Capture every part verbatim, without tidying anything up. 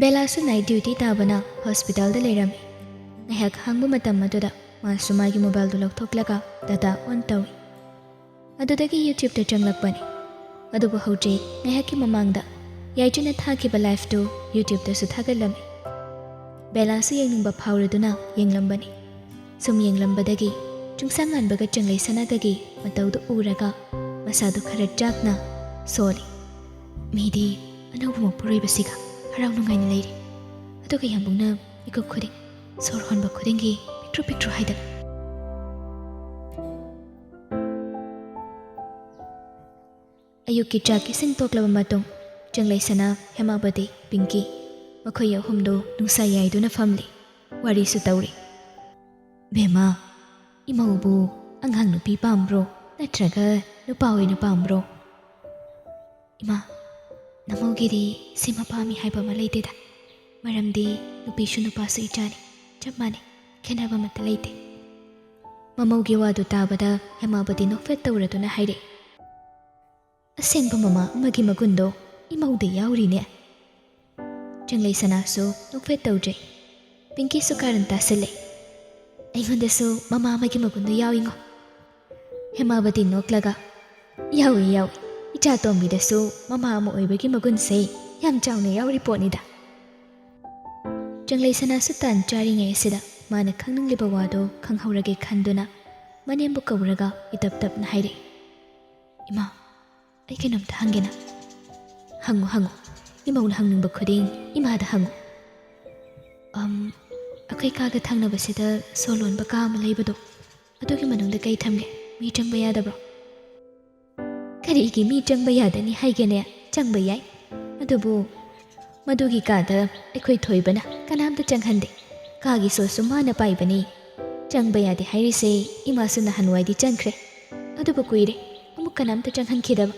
ꯕꯦꯂꯥꯁꯨ night duty ꯇꯥꯕꯅ ꯍꯣꯁꯄꯤꯇꯥꯜꯗ ꯂꯩꯔꯝꯃꯤ꯫ ꯉꯥꯏꯍꯥꯛ ꯍꯥꯡꯕ ꯃꯇꯝ ꯑꯗꯨꯗ ꯃꯥꯁꯨ ꯃꯥꯒꯤ ꯃꯣꯕꯥꯏꯜꯗꯨ ꯂꯧꯊꯣꯛꯂꯒ ꯗꯇꯥ ꯑꯣꯟ ꯇꯧꯏ꯫ ꯑꯗꯨꯗꯒꯤ ꯌꯨꯇ꯭ꯌꯨꯕꯇ ꯆꯪꯂꯛꯄꯅꯤ꯫ ꯑꯗꯨꯕꯨ ꯍꯧꯖꯤꯛ ꯉꯥꯏꯍꯥꯛꯀꯤ ꯃꯃꯥꯡꯗ ꯌꯥꯏꯗ꯭ꯔꯤꯅ ꯊꯥꯈꯤꯕ ꯂꯥꯏꯐꯇꯨ ꯌꯨꯇ꯭ꯌꯨꯕꯇꯁꯨ ꯊꯥꯒꯠꯂꯝꯃꯤ꯫ ꯕꯦꯂꯥꯁꯨ ꯌꯦꯡꯅꯤꯡꯕ ꯐꯥꯎꯔꯗꯨꯅ ꯌꯦꯡꯂꯝꯕꯅꯤ꯫ ꯁꯨꯝ ꯌꯦꯡꯂꯝꯕꯗꯒꯤ ꯆꯨꯡꯁꯥꯡ ꯉꯥꯟꯕꯒ ꯆꯪꯂꯩ ꯁꯅꯥꯒꯒꯤ ꯃꯇꯧꯗꯨ ꯎꯔꯒ ꯃꯁꯥꯗꯨ ꯈꯔ ꯆꯥꯛꯅ ꯁꯣꯜꯂꯤ꯫ ꯃꯤꯗꯤ ꯑꯅꯧꯕ ꯃꯄꯨꯔꯣꯏꯕꯁꯤꯒ ꯍꯔꯥꯎ ꯅꯨꯡꯉꯥꯏꯅ ꯂꯩꯔꯤ꯫ ꯑꯗꯨꯒ ꯌꯥꯝꯕꯨꯡꯅ ꯃꯤꯀꯨꯞ ꯈꯨꯗꯤꯡ, ꯁꯣꯔ ꯍꯣꯟꯕ ꯈꯨꯗꯤꯡꯒꯤ ꯄꯤꯛꯇ꯭ꯔꯨ ꯄꯤꯛꯇ꯭ꯔꯨ ꯍꯥꯏꯗꯅ꯫ ꯑꯌꯨꯛꯀꯤ ꯆꯥꯛ ꯏꯁꯤꯡ ꯇꯣꯛꯂꯕ ꯃꯇꯨꯡ, ꯆꯪꯂꯩꯁꯅꯥ, ꯍꯦꯃꯥꯕꯇꯤ, ꯄꯤꯡꯀꯤ, ꯃꯈꯣꯏ ꯑꯍꯨꯝꯗꯨ ꯅꯨꯡꯁꯥ ꯌꯥꯏꯗꯨꯅ ꯐꯝꯂꯤ꯫ ꯋꯥꯔꯤꯁꯨ ꯇꯧꯔꯤ꯫ "ꯕꯦꯝꯃ, ꯏꯃꯧꯕꯨ ꯑꯉꯥꯡ ꯅꯨꯄꯤ ꯄꯥꯝꯕ꯭ꯔꯣ, ꯅꯠꯇ꯭ꯔꯒ ꯅꯨꯄꯥ ꯑꯣꯏꯅ ꯄꯥꯝꯕ꯭ꯔꯣ?" "ꯏꯃꯥ, ꯅꯃꯧꯒꯤꯗꯤ ꯁꯤꯃ ꯄꯥꯝꯃꯤ ꯍꯥꯏꯕ ꯑꯃ ꯂꯩꯇꯦꯗ꯫ ꯃꯔꯝꯗꯤ ꯅꯨꯄꯤꯁꯨ ꯅꯨꯄꯥꯁꯨ ꯏꯆꯥꯅꯤ, ꯆꯞ ꯃꯥꯟꯅꯩ, ꯈꯦꯠꯅꯕ ꯑꯃꯠꯇ ꯂꯩꯇꯦ꯫" ꯃꯃꯧꯒꯤ ꯋꯥꯗꯨ ꯇꯥꯕꯗ ꯍꯦꯃꯥꯕꯇꯤ ꯅꯣꯛꯐꯦꯠ ꯇꯧꯔꯗꯨꯅ ꯍꯥꯏꯔꯛꯏ꯫ "ꯑꯁꯦꯡꯕ ꯃꯃꯥ ꯑꯃꯒꯤ ꯃꯒꯨꯟꯗꯣ ꯏꯃꯧꯗ ꯌꯥꯎꯔꯤꯅꯦ꯫" ꯆꯪꯂꯩ ꯁꯅꯥꯁꯨ ꯅꯣꯛꯐꯦꯠ ꯇꯧꯗ꯭ꯔꯦ꯫ ꯄꯤꯡꯀꯤꯁꯨ ꯀꯥꯔꯟ ꯇꯥꯁꯤꯜꯂꯦ꯫ "ꯑꯩꯉꯣꯟꯗꯁꯨ ꯃꯃꯥ ꯑꯃꯒꯤ ꯃꯒꯨꯟꯗꯣ ꯌꯥꯎꯏꯉꯣ꯫" ꯍꯦꯃꯥꯕꯇꯤ ꯅꯣꯛꯂꯒ, "ꯌꯥꯎꯏ, ꯌꯥꯎꯏ꯫ ꯏꯆꯥ ꯇꯣꯝꯕꯤꯗꯁꯨ ꯃꯃꯥ ꯑꯃ ꯑꯣꯏꯕꯒꯤ ꯃꯒꯨꯟꯁꯦ ꯌꯥꯝ ꯆꯥꯎꯅ ꯌꯥꯎꯔꯤ ꯄꯣꯠꯅꯤꯗ꯫" ꯆꯪꯂꯩ ꯁꯅꯥꯁꯨ ꯇꯥꯟ ꯆꯥꯔꯤꯉꯩ ꯑꯁꯤꯗ ꯃꯥꯅ ꯈꯪꯅꯤꯡꯂꯤꯕ ꯋꯥꯗꯣ ꯈꯪꯍꯧꯔꯒꯦ ꯈꯟꯗꯨꯅ ꯃꯅꯦꯝꯕꯨ ꯀꯧꯔꯒ ꯏꯇꯞ ꯇꯞꯅ ꯍꯥꯏꯔꯛꯏ꯫ "ꯏꯃꯥ, ꯑꯩ ꯀꯩꯅꯣꯝꯇ ꯍꯪꯒꯦꯅ꯫" "ꯍꯪꯉꯨ, ꯍꯪꯉꯨ꯫ ꯏꯃꯧꯅ ꯍꯪꯅꯤꯡꯕ ꯈꯨꯗꯤꯡ ꯏꯃꯥꯗ ꯍꯪꯉꯨ꯫" "ꯑꯝ, ꯑꯩꯈꯣꯏ ꯀꯥꯒ ꯊꯪꯅꯕꯁꯤꯗ ꯁꯣ ꯂꯣꯟꯕ ꯀꯥ ꯑꯃ ꯂꯩꯕꯗꯣ, ꯑꯗꯨꯒꯤ ꯃꯅꯨꯡꯗ ꯀꯩ ꯊꯝꯒꯦ? ꯃꯤ ꯆꯪꯕ ꯌꯥꯗꯕ꯭ꯔꯣ?" "ꯀꯔꯤꯒꯤ ꯃꯤ ꯆꯪꯕ ꯌꯥꯗꯅꯤ ꯍꯥꯏꯒꯦꯅꯦ? ꯆꯪꯕ ꯌꯥꯏ꯫ ꯑꯗꯨꯕꯨ ꯃꯗꯨꯒꯤ ꯀꯥꯗ ꯑꯩꯈꯣꯏ ꯊꯣꯏꯕꯅ ꯀꯅꯥꯝꯇ ꯆꯪꯍꯟꯗꯦ꯫ ꯀꯥꯒꯤ ꯁꯣꯁꯨ ꯃꯥꯅ ꯄꯥꯏꯕꯅꯤ꯫ ꯆꯪꯕ ꯌꯥꯗꯦ ꯍꯥꯏꯔꯤꯁꯦ ꯏꯃꯥꯁꯨ ꯅꯍꯥꯟꯋꯥꯏꯗꯤ ꯆꯪꯈ꯭ꯔꯦ꯫ ꯑꯗꯨꯕꯨ ꯀꯨꯏꯔꯦ ꯑꯃꯨꯛ ꯀꯅꯥꯝꯇ ꯆꯪꯍꯟꯈꯤꯗꯕ꯫"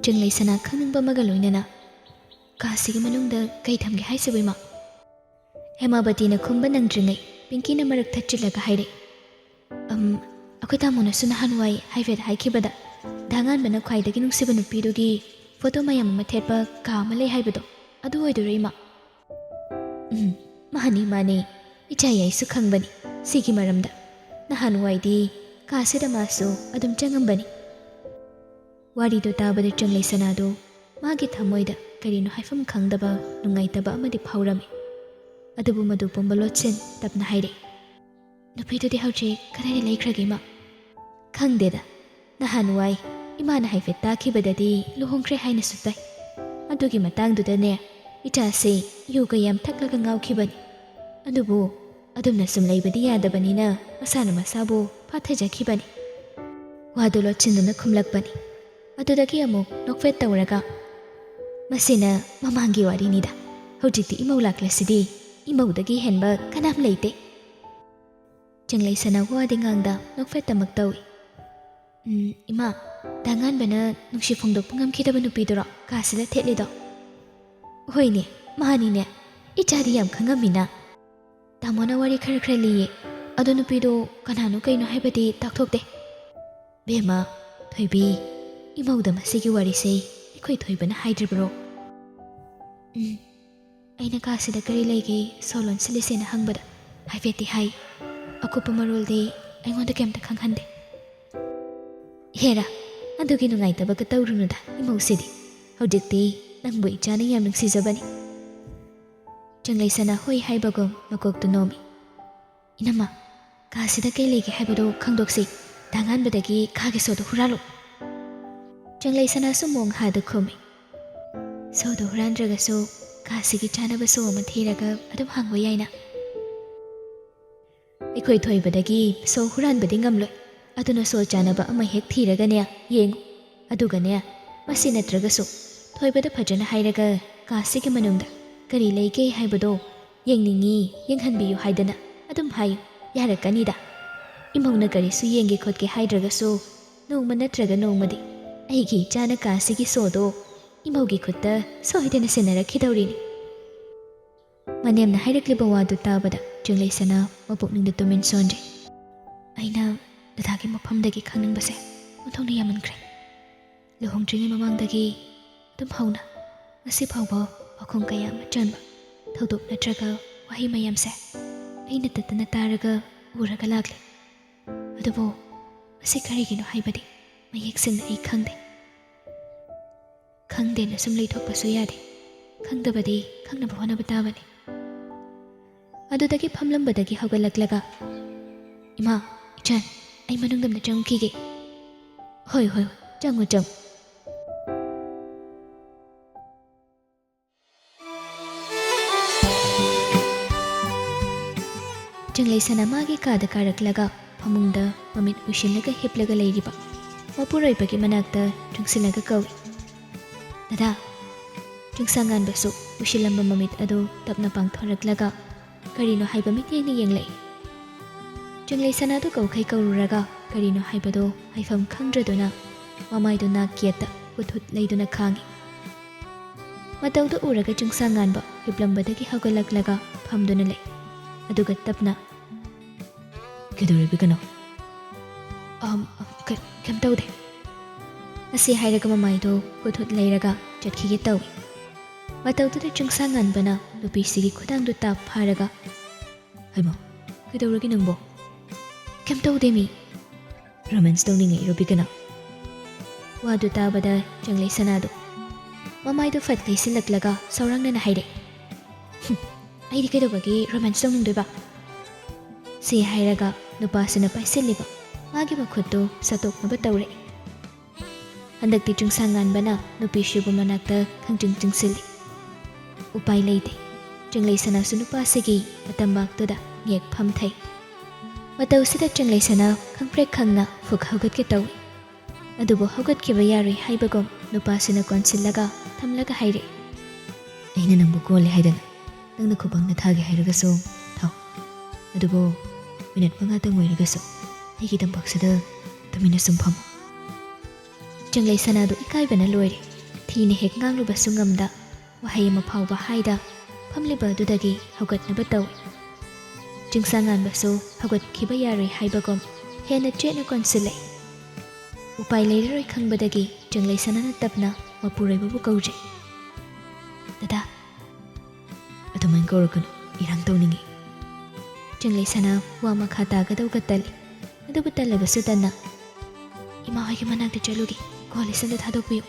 ꯆꯪꯂꯩ ꯁꯅꯥ ꯈꯪꯅꯤꯡꯕ ꯑꯃꯒ ꯂꯣꯏꯅꯅ, "ꯀꯥꯁꯤꯒꯤ ꯃꯅꯨꯡꯗ ꯀꯩ ꯊꯝꯒꯦ ꯍꯥꯏꯁꯤꯕꯨ, ꯏꯃꯥ?" ꯍꯦꯃꯥꯕꯇꯤꯅ ꯈꯨꯝꯕ ꯅꯪꯗ꯭ꯔꯤꯉꯩ ꯄꯤꯡꯀꯤꯅ ꯃꯔꯛ ꯊꯠꯆꯤꯜꯂꯒ ꯍꯥꯏꯔꯛꯏ꯫ "ꯑꯝ, ꯑꯩꯈꯣꯏ ꯇꯥꯃꯣꯅꯁꯨ ꯅꯍꯥꯟꯋꯥꯏ ꯍꯥꯏꯐꯦꯠ ꯍꯥꯏꯈꯤꯕꯗ ꯙꯥꯉꯥꯟꯕꯅ ꯈ꯭ꯋꯥꯏꯗꯒꯤ ꯅꯨꯡꯁꯤꯕ ꯅꯨꯄꯤꯗꯨꯒꯤ ꯐꯣꯇꯣ ꯃꯌꯥꯝ ꯑꯃ ꯊꯦꯠꯄ ꯀꯥ ꯑꯃ ꯂꯩ ꯍꯥꯏꯕꯗꯣ, ꯑꯗꯨ ꯑꯣꯏꯗꯣꯏꯔꯣ, ꯏꯃꯥ? ꯎꯝ, ꯃꯥꯅꯤ, ꯃꯥꯅꯤ꯫ ꯏꯆꯥ, ꯑꯩꯁꯨ ꯈꯪꯕꯅꯤ ꯁꯤꯒꯤ ꯃꯔꯝꯗ꯫ ꯅꯍꯥꯟꯋꯥꯏꯗꯤ ꯀꯥꯁꯤꯗ ꯃꯥꯁꯨ ꯑꯗꯨꯝ ꯆꯪꯉꯝꯕꯅꯤ꯫ ꯋꯥꯔꯤꯗꯨ ꯇꯥꯕꯗ ꯆꯪꯂꯩ ꯁꯅꯥꯗꯨ ꯃꯥꯒꯤ ꯊꯃꯣꯏꯗ ꯀꯔꯤꯅꯣ ꯍꯥꯏꯐꯝ ꯈꯪꯗꯕ ꯅꯨꯡꯉꯥꯏꯇꯕ ꯑꯃꯗꯤ ꯐꯥꯎꯔꯝꯃꯤ꯫ ꯑꯗꯨꯕꯨ ꯃꯗꯨ ꯄꯨꯝꯕ ꯂꯣꯠꯁꯤꯟ ꯇꯞꯅ ꯍꯥꯏꯔꯛꯏ, "ꯅꯨꯄꯤꯗꯨꯗꯤ ꯍꯧꯖꯤꯛ ꯀꯗꯥꯏꯗ ꯂꯩꯈ꯭ꯔꯒꯦ, ꯏꯃꯥ?" "ꯈꯪꯗꯦꯗ꯫ ꯅꯍꯥꯟꯋꯥꯏ ꯏꯃꯥꯅ ꯍꯥꯏꯐꯦꯠ ꯇꯥꯈꯤꯕꯗꯗꯤ ꯂꯨꯍꯣꯡꯈ꯭ꯔꯦ ꯍꯥꯏꯅꯁꯨ ꯇꯥꯏ꯫ ꯑꯗꯨꯒꯤ ꯃꯇꯥꯡꯗꯨꯗꯅꯦ, ꯏꯆꯥꯁꯦ ꯌꯨꯒ ꯌꯥꯝ ꯊꯛꯂꯒ ꯉꯥꯎꯈꯤꯕꯅꯤ꯫ ꯑꯗꯨꯕꯨ ꯑꯗꯨꯝꯅ ꯁꯨꯝ ꯂꯩꯕꯗꯤ ꯌꯥꯗꯕꯅꯤꯅ ꯃꯁꯥꯅ ꯃꯁꯥꯕꯨ ꯐꯥꯊꯖꯈꯤꯕꯅꯤ꯫" ꯋꯥꯗꯨ ꯂꯣꯠꯁꯤꯟꯗꯨꯅ ꯈꯨꯝꯂꯛꯄꯅꯤ꯫ ꯑꯗꯨꯗꯒꯤ ꯑꯃꯨꯛ ꯅꯣꯛꯐꯦꯠ ꯇꯧꯔꯒ, "ꯃꯁꯤꯅ ꯃꯃꯥꯡꯒꯤ ꯋꯥꯔꯤꯅꯤꯗ꯫ ꯍꯧꯖꯤꯛꯇꯤ ꯏꯃꯧ ꯂꯥꯛꯂꯁꯤꯗꯤ ꯏꯃꯧꯗꯒꯤ ꯍꯦꯟꯕ ꯀꯅꯥꯝ ꯂꯩꯇꯦ꯫" ꯆꯤꯡꯂꯩ ꯁꯅꯥ ꯋꯥꯗꯤ ꯉꯥꯡꯗ ꯅꯣꯛꯐꯦꯠꯇꯃꯛ ꯇꯧꯏ꯫ "ꯎꯝ, ꯏꯃꯥ, ꯗꯥ ꯉꯥꯟꯕꯅ ꯅꯨꯡꯁꯤ ꯐꯣꯡꯗꯣꯛꯄ ꯉꯝꯈꯤꯗꯕ ꯅꯨꯄꯤꯗꯨꯔꯣ ꯀꯥꯁꯤꯗ ꯊꯦꯠꯂꯤꯗꯣ?" "ꯍꯣꯏꯅꯦ, ꯃꯥꯅꯤꯅꯦ꯫ ꯏꯆꯥꯗꯤ ꯌꯥꯝ ꯈꯪꯉꯝꯃꯤꯅ꯫ ꯇꯥꯃꯣꯅ ꯋꯥꯔꯤ ꯈꯔ ꯈꯔ ꯂꯤꯌꯦ꯫ ꯑꯗꯣ ꯅꯨꯄꯤꯗꯣ ꯀꯅꯥꯅꯣ ꯀꯩꯅꯣ ꯍꯥꯏꯕꯗꯤ ꯇꯥꯛꯊꯣꯛꯇꯦ꯫" "ꯕꯦꯝꯃ, ꯊꯣꯏꯕꯤ, ꯏꯃꯧꯗ ꯃꯁꯤꯒꯤ ꯋꯥꯔꯤꯁꯦ ꯑꯩꯈꯣꯏ ꯊꯣꯏꯕꯅ ꯍꯥꯏꯗ꯭ꯔꯤꯕ꯭ꯔꯣ?" "ꯎꯝ, ꯑꯩꯅ ꯀꯥꯁꯤꯗ ꯀꯔꯤ ꯂꯩꯒꯦ ꯁꯣ ꯂꯣꯟꯁꯤꯜꯂꯤꯁꯦꯅ ꯍꯪꯕꯗ ꯍꯥꯏꯐꯦꯠꯇꯤ ꯍꯥꯏ꯫ ꯑꯀꯨꯞꯄ ꯃꯔꯣꯜꯗꯤ ꯑꯩꯉꯣꯟꯗ ꯀꯩꯝꯇ ꯈꯪꯍꯟꯗꯦ꯫" "ꯍꯦꯔꯥ, ꯑꯗꯨꯒꯤ ꯅꯨꯡꯉꯥꯏꯇꯕꯒ ꯇꯧꯔꯨꯅꯨꯗ ꯏꯃꯧꯁꯤꯗꯤ꯫ ꯍꯧꯖꯤꯛꯇꯤ ꯅꯪꯕꯨ ꯏꯆꯥꯅ ꯌꯥꯝ ꯅꯨꯡꯁꯤꯖꯕꯅꯤ꯫" ꯆꯤꯡꯂꯩ ꯁꯅꯥ ꯍꯣꯏ ꯍꯥꯏꯕꯒꯨꯝ ꯃꯀꯣꯛꯇꯨ ꯅꯣꯝꯃꯤ꯫ "ꯏꯅꯝꯃ, ꯀꯥꯁꯤꯗ ꯀꯩ ꯂꯩꯒꯦ ꯍꯥꯏꯕꯗꯨ ꯈꯪꯗꯣꯛꯁꯤ꯫ ꯗꯥ ꯉꯥꯟꯕꯗꯒꯤ ꯀꯥꯒꯤ ꯁꯣꯗꯨ ꯍꯨꯔꯥꯜꯂꯨ꯫" ꯆꯤꯡꯂꯩ ꯁꯅꯥꯁꯨ ꯃꯣꯡ ꯍꯥꯗ ꯈꯨꯝꯃꯤ꯫ "ꯁꯣꯗꯨ ꯍꯨꯔꯥꯟꯗ꯭ꯔꯒꯁꯨ ꯀꯥꯁꯤꯒꯤ ꯆꯥꯅꯕ ꯁꯣ ꯑꯃ ꯊꯤꯔꯒ ꯑꯗꯨꯝ ꯍꯥꯡꯕ ꯌꯥꯏꯅ꯫" "ꯑꯩꯈꯣꯏ ꯊꯣꯏꯕꯗꯒꯤ ꯁꯣ ꯍꯨꯔꯥꯟꯕꯗꯤ ꯉꯝꯂꯣꯏ꯫ ꯑꯗꯨꯅ ꯁꯣ ꯆꯥꯅꯕ ꯑꯃ ꯍꯦꯛ ꯊꯤꯔꯒꯅꯦ ꯌꯦꯡꯉꯨ꯫ ꯑꯗꯨꯒꯅꯦ, ꯃꯁꯤ ꯅꯠꯇ꯭ꯔꯒꯁꯨ ꯊꯣꯏꯕꯗ ꯐꯖꯅ ꯍꯥꯏꯔꯒ ꯀꯥꯁꯤꯒꯤ ꯃꯅꯨꯡꯗ ꯀꯔꯤ ꯂꯩꯒꯦ ꯍꯥꯏꯕꯗꯣ ꯌꯦꯡꯅꯤꯡꯉꯤ, ꯌꯦꯡꯍꯟꯕꯤꯌꯨ ꯍꯥꯏꯗꯅ ꯑꯗꯨꯝ ꯍꯥꯏꯌꯨ, ꯌꯥꯔꯛꯀꯅꯤꯗ꯫ ꯏꯃꯧꯅ ꯀꯔꯤꯁꯨ ꯌꯦꯡꯒꯦ ꯈꯣꯠꯀꯦ ꯍꯥꯏꯗ꯭ꯔꯒꯁꯨ ꯅꯣꯡꯃ ꯅꯠꯇ꯭ꯔꯒ ꯅꯣꯡꯃꯗꯤ ꯑꯩꯒꯤ ꯏꯆꯥꯅ ꯀꯥꯁꯤꯒꯤ ꯁꯣꯗꯣ ꯏꯃꯧꯒꯤ ꯈꯨꯠꯇ ꯁꯣꯏꯗꯅ ꯁꯤꯟꯅꯔꯛꯈꯤꯗꯧꯔꯤꯅꯤ꯫" ꯃꯅꯦꯝꯅ ꯍꯥꯏꯔꯛꯂꯤꯕ ꯋꯥꯗꯨ ꯇꯥꯕꯗ ꯆꯤꯡꯂꯩ ꯁꯅꯥ ꯃꯄꯨꯛꯅꯤꯡꯗ ꯇꯨꯃꯤꯟ ꯁꯣꯟꯖꯩ꯫ ꯑꯩꯅ ꯗꯗꯥꯒꯤ ꯃꯐꯝꯗꯒꯤ ꯈꯪꯅꯤꯡꯕꯁꯦ ꯑꯣꯟꯊꯣꯛꯅ ꯌꯥꯝꯃꯟꯈ꯭ꯔꯦ꯫ ꯂꯨꯍꯣꯡꯗ꯭ꯔꯤꯉꯩ ꯃꯃꯥꯡꯗꯒꯤ ꯑꯗꯨꯝ ꯍꯧꯅ ꯉꯁꯤ ꯐꯥꯎꯕ ꯋꯥꯈꯣꯡ ꯀꯌꯥ ꯑꯃ ꯆꯟꯕ ꯊꯧꯗꯣꯛ ꯅꯠꯇ꯭ꯔꯒ ꯋꯥꯍꯩ ꯃꯌꯥꯝꯁꯦ ꯑꯩꯅ ꯇꯠꯇꯅ ꯇꯥꯔꯒ ꯎꯔꯒ ꯂꯥꯛꯂꯤ꯫ ꯑꯗꯨꯕꯨ ꯃꯁꯤ ꯀꯔꯤꯒꯤꯅꯣ ꯍꯥꯏꯕꯗꯤ ꯃꯌꯦꯛ ꯁꯦꯡꯅ ꯑꯩ ꯈꯪꯗꯦ꯫ ꯈꯪꯗꯦꯅ ꯁꯨꯝ ꯂꯩꯊꯣꯛꯄꯁꯨ ꯌꯥꯗꯦ꯫ ꯈꯪꯗꯕꯗꯤ ꯈꯪꯅꯕ ꯍꯣꯠꯅꯕ ꯇꯥꯕꯅꯤ꯫ ꯑꯗꯨꯗꯒꯤ ꯐꯝꯂꯝꯕꯗꯒꯤ ꯍꯧꯒꯠꯂꯛꯂꯒ, "ꯏꯃꯥ, ꯏꯆꯟ, ꯑꯩ ꯃꯅꯨꯡꯗ ꯑꯝꯇ ꯆꯪꯉꯨꯈꯤꯒꯦ꯫" "ꯍꯣꯏ, ꯍꯣꯏ, ꯍꯣꯏ, ꯆꯪꯉꯨ, ꯆꯪꯉꯨ꯫" ꯆꯤꯡꯂꯩꯁꯅꯥ ꯃꯥꯒꯤ ꯀꯥꯗ ꯀꯥꯔꯛꯂꯒ ꯐꯃꯨꯡꯗ ꯃꯃꯤꯠ ꯎꯏꯁꯤꯜꯂꯒ ꯍꯤꯞꯂꯒ ꯂꯩꯔꯤꯕ ꯃꯄꯨꯔꯣꯏꯕꯒꯤ ꯃꯅꯥꯛꯇ ꯆꯪꯁꯤꯜꯂꯒ ꯀꯧꯏ, "ꯗꯗꯥ!" ꯆꯤꯡꯁꯥꯡꯉꯥꯟꯕꯁꯨ ꯎꯏꯁꯤꯜꯂꯝꯕ ꯃꯃꯤꯠ ꯑꯗꯨ ꯇꯞꯅ ꯄꯥꯡꯊꯣꯔꯛꯂꯒ ꯀꯔꯤꯅꯣ ꯍꯥꯏꯕ ꯃꯤꯠꯌꯦꯡꯅ ꯌꯦꯡꯂꯛꯏ꯫ ꯆꯤꯡꯂꯩꯁꯅꯥꯗꯨ ꯀꯧꯈꯩ ꯀꯧꯔꯨꯔꯒ ꯀꯔꯤꯅꯣ ꯍꯥꯏꯕꯗꯨ ꯍꯥꯏꯐꯝ ꯈꯪꯗ꯭ꯔꯗꯨꯅ ꯃꯃꯥꯏꯗꯨ ꯅꯥꯛ ꯌꯦꯠꯇ ꯍꯨꯠ ꯍꯨꯠ ꯂꯩꯗꯨꯅ ꯈꯥꯡꯏ꯫ ꯃꯇꯧꯗꯨ ꯎꯔꯒ ꯆꯤꯡꯁꯥꯡꯉꯥꯟꯕ ꯍꯤꯞꯂꯝꯕꯗꯒꯤ ꯍꯧꯒꯠꯂꯛꯂꯒ ꯐꯝꯗꯨꯅ ꯂꯩ꯫ ꯑꯗꯨꯒ ꯇꯞꯅ, "ꯀꯩꯗꯧꯔꯦ ꯕꯤꯀꯅꯣ?" "ꯑꯝ, ꯑꯝ, ꯀ-, ꯀꯩꯝ ꯇꯧꯗꯦ꯫" ꯑꯁꯤ ꯍꯥꯏꯔꯒ ꯃꯃꯥꯏꯗꯨ ꯍꯨꯠ ꯍꯨꯠ ꯂꯩꯔꯒ ꯆꯠꯈꯤꯒꯦ ꯇꯧꯏ꯫ ꯃꯇꯧꯗꯨꯗ ꯆꯤꯡꯁꯥꯡꯉꯥꯟꯕꯅ ꯅꯨꯄꯤꯁꯤꯒꯤ ꯈꯨꯗꯥꯡꯗꯨ ꯇꯥꯞ ꯐꯥꯔꯒ, "ꯍꯩꯃꯥ, ꯀꯩꯗꯧꯔꯒꯦ ꯅꯪꯕꯣ?" "ꯀꯩꯝ ꯇꯧꯗꯦ ꯃꯤ꯫" "ꯔꯣꯃꯥꯟꯁ ꯇꯧꯅꯤꯡꯉꯛꯏꯔꯣ ꯕꯤꯀꯅ?" ꯋꯥꯗꯨ ꯇꯥꯕꯗ ꯆꯤꯡꯂꯩꯁꯅꯥꯗꯨ ꯃꯃꯥꯏꯗꯨ ꯐꯠ ꯂꯩꯁꯤꯜꯂꯛꯂꯒ ꯁꯧꯔꯥꯡꯅꯅ ꯍꯥꯏꯔꯛꯏ꯫ "ꯍꯨꯝ, ꯑꯩꯗꯤ ꯀꯩꯗꯧꯕꯒꯤ ꯔꯣꯃꯥꯟꯁ ꯇꯧꯅꯤꯡꯗꯣꯏꯕ?" ꯁꯤ ꯍꯥꯏꯔꯒ ꯅꯨꯄꯥꯁꯤꯅ ꯄꯥꯏꯁꯤꯜꯂꯤꯕ ꯃꯥꯒꯤ ꯃꯈꯨꯠꯇꯨ ꯁꯠꯇꯣꯛꯅꯕ ꯇꯧꯔꯛꯏ꯫ ꯍꯟꯗꯛꯇꯤ ꯆꯤꯡꯁꯥꯡꯉꯥꯟꯕꯅ ꯅꯨꯄꯤꯁꯤꯕꯨ ꯃꯅꯥꯛꯇ ꯈꯪꯆꯤꯡ ꯆꯤꯡꯁꯤꯜꯂꯤ꯫ ꯎꯄꯥꯏ ꯂꯩꯇꯦ꯫ ꯆꯤꯡꯂꯩꯁꯅꯥꯁꯨ ꯅꯨꯄꯥꯁꯤꯒꯤ ꯑꯇꯝꯕꯥꯛꯇꯨꯗ ꯉꯦꯛ ꯐꯝꯊꯩ꯫ ꯃꯇꯧꯁꯤꯗ ꯆꯤꯡꯂꯩꯁꯅꯥ ꯈꯪꯄ꯭ꯔꯦꯛ ꯈꯪꯅ ꯐꯨꯛ ꯍꯧꯒꯠꯀꯦ ꯇꯧꯏ꯫ ꯑꯗꯨꯕꯨ ꯍꯧꯒꯠꯈꯤꯕ ꯌꯥꯔꯣꯏ ꯍꯥꯏꯕꯒꯨꯝ ꯅꯨꯄꯥꯁꯤꯅ ꯀꯣꯟꯁꯤꯜꯂꯒ ꯊꯝꯂꯒ ꯍꯥꯏꯔꯛꯏ, "ꯑꯩꯅ ꯅꯪꯕꯨ ꯀꯣꯜꯂꯦ ꯍꯥꯏꯗꯅ ꯅꯪꯅ ꯈꯨꯕꯥꯡꯅ ꯊꯥꯒꯦ ꯍꯥꯏꯔꯒꯁꯨ ꯊꯥꯎ꯫ ꯑꯗꯨꯕꯨ ꯃꯤꯅꯤꯠ ꯃꯉꯥꯇꯪ ꯑꯣꯏꯔꯒꯁꯨ ꯑꯩꯒꯤ ꯇꯝꯄꯥꯛꯁꯤꯗ ꯇꯨꯃꯤꯟꯅ ꯁꯨꯝ ꯐꯝꯃꯨ꯫" ꯆꯤꯡꯂꯩꯁꯅꯥꯗꯨ ꯏꯀꯥꯏꯕꯅ ꯂꯣꯏꯔꯦ꯫ ꯊꯤꯅ ꯍꯦꯛ ꯉꯥꯡꯂꯨꯕꯁꯨ ꯉꯝꯗ ꯋꯥꯍꯩ ꯑꯃ ꯐꯥꯎꯕ ꯍꯥꯏꯗ ꯐꯝꯂꯤꯕ ꯑꯗꯨꯗꯒꯤ ꯍꯧꯒꯠꯅꯕ ꯇꯧꯏ꯫ ꯆꯤꯡꯁꯥꯡꯉꯥꯟꯕꯁꯨ ꯍꯧꯒꯠꯈꯤꯕ ꯌꯥꯔꯣꯏ ꯍꯥꯏꯕꯒꯨꯝ ꯍꯦꯟꯅ ꯆꯦꯠꯅ ꯀꯣꯟꯁꯤꯜꯂꯛꯏ꯫ ꯎꯄꯥꯏ ꯂꯩꯔꯔꯣꯏ ꯈꯪꯕꯗꯒꯤ ꯆꯤꯡꯂꯩꯁꯅꯥꯅ ꯇꯞꯅ ꯃꯄꯨꯔꯣꯏꯕꯕꯨ ꯀꯧꯖꯩ꯫ "ꯗꯗꯥ, ꯑꯗꯨꯃꯥꯏꯅ ꯀꯧꯔꯛꯀꯅꯨ, ꯏꯔꯥꯡ ꯇꯧꯅꯤꯡꯉꯤ꯫ ꯆꯤꯡꯂꯩꯁꯅꯥ ꯋꯥ ꯃꯈꯥ ꯇꯥꯒꯗꯧꯒ ꯇꯜꯂꯤ꯫ ꯑꯗꯨꯕꯨ ꯇꯜꯂꯕꯁꯨ ꯇꯟꯅ, "ꯏꯃꯥ ꯍꯣꯏꯒꯤ ꯃꯅꯥꯛꯇ ꯆꯠꯂꯨꯒꯦ, ꯀꯣꯜ ꯂꯤꯁ ꯑꯝꯇ ꯊꯥꯗꯣꯛꯄꯤꯌꯨ"꯫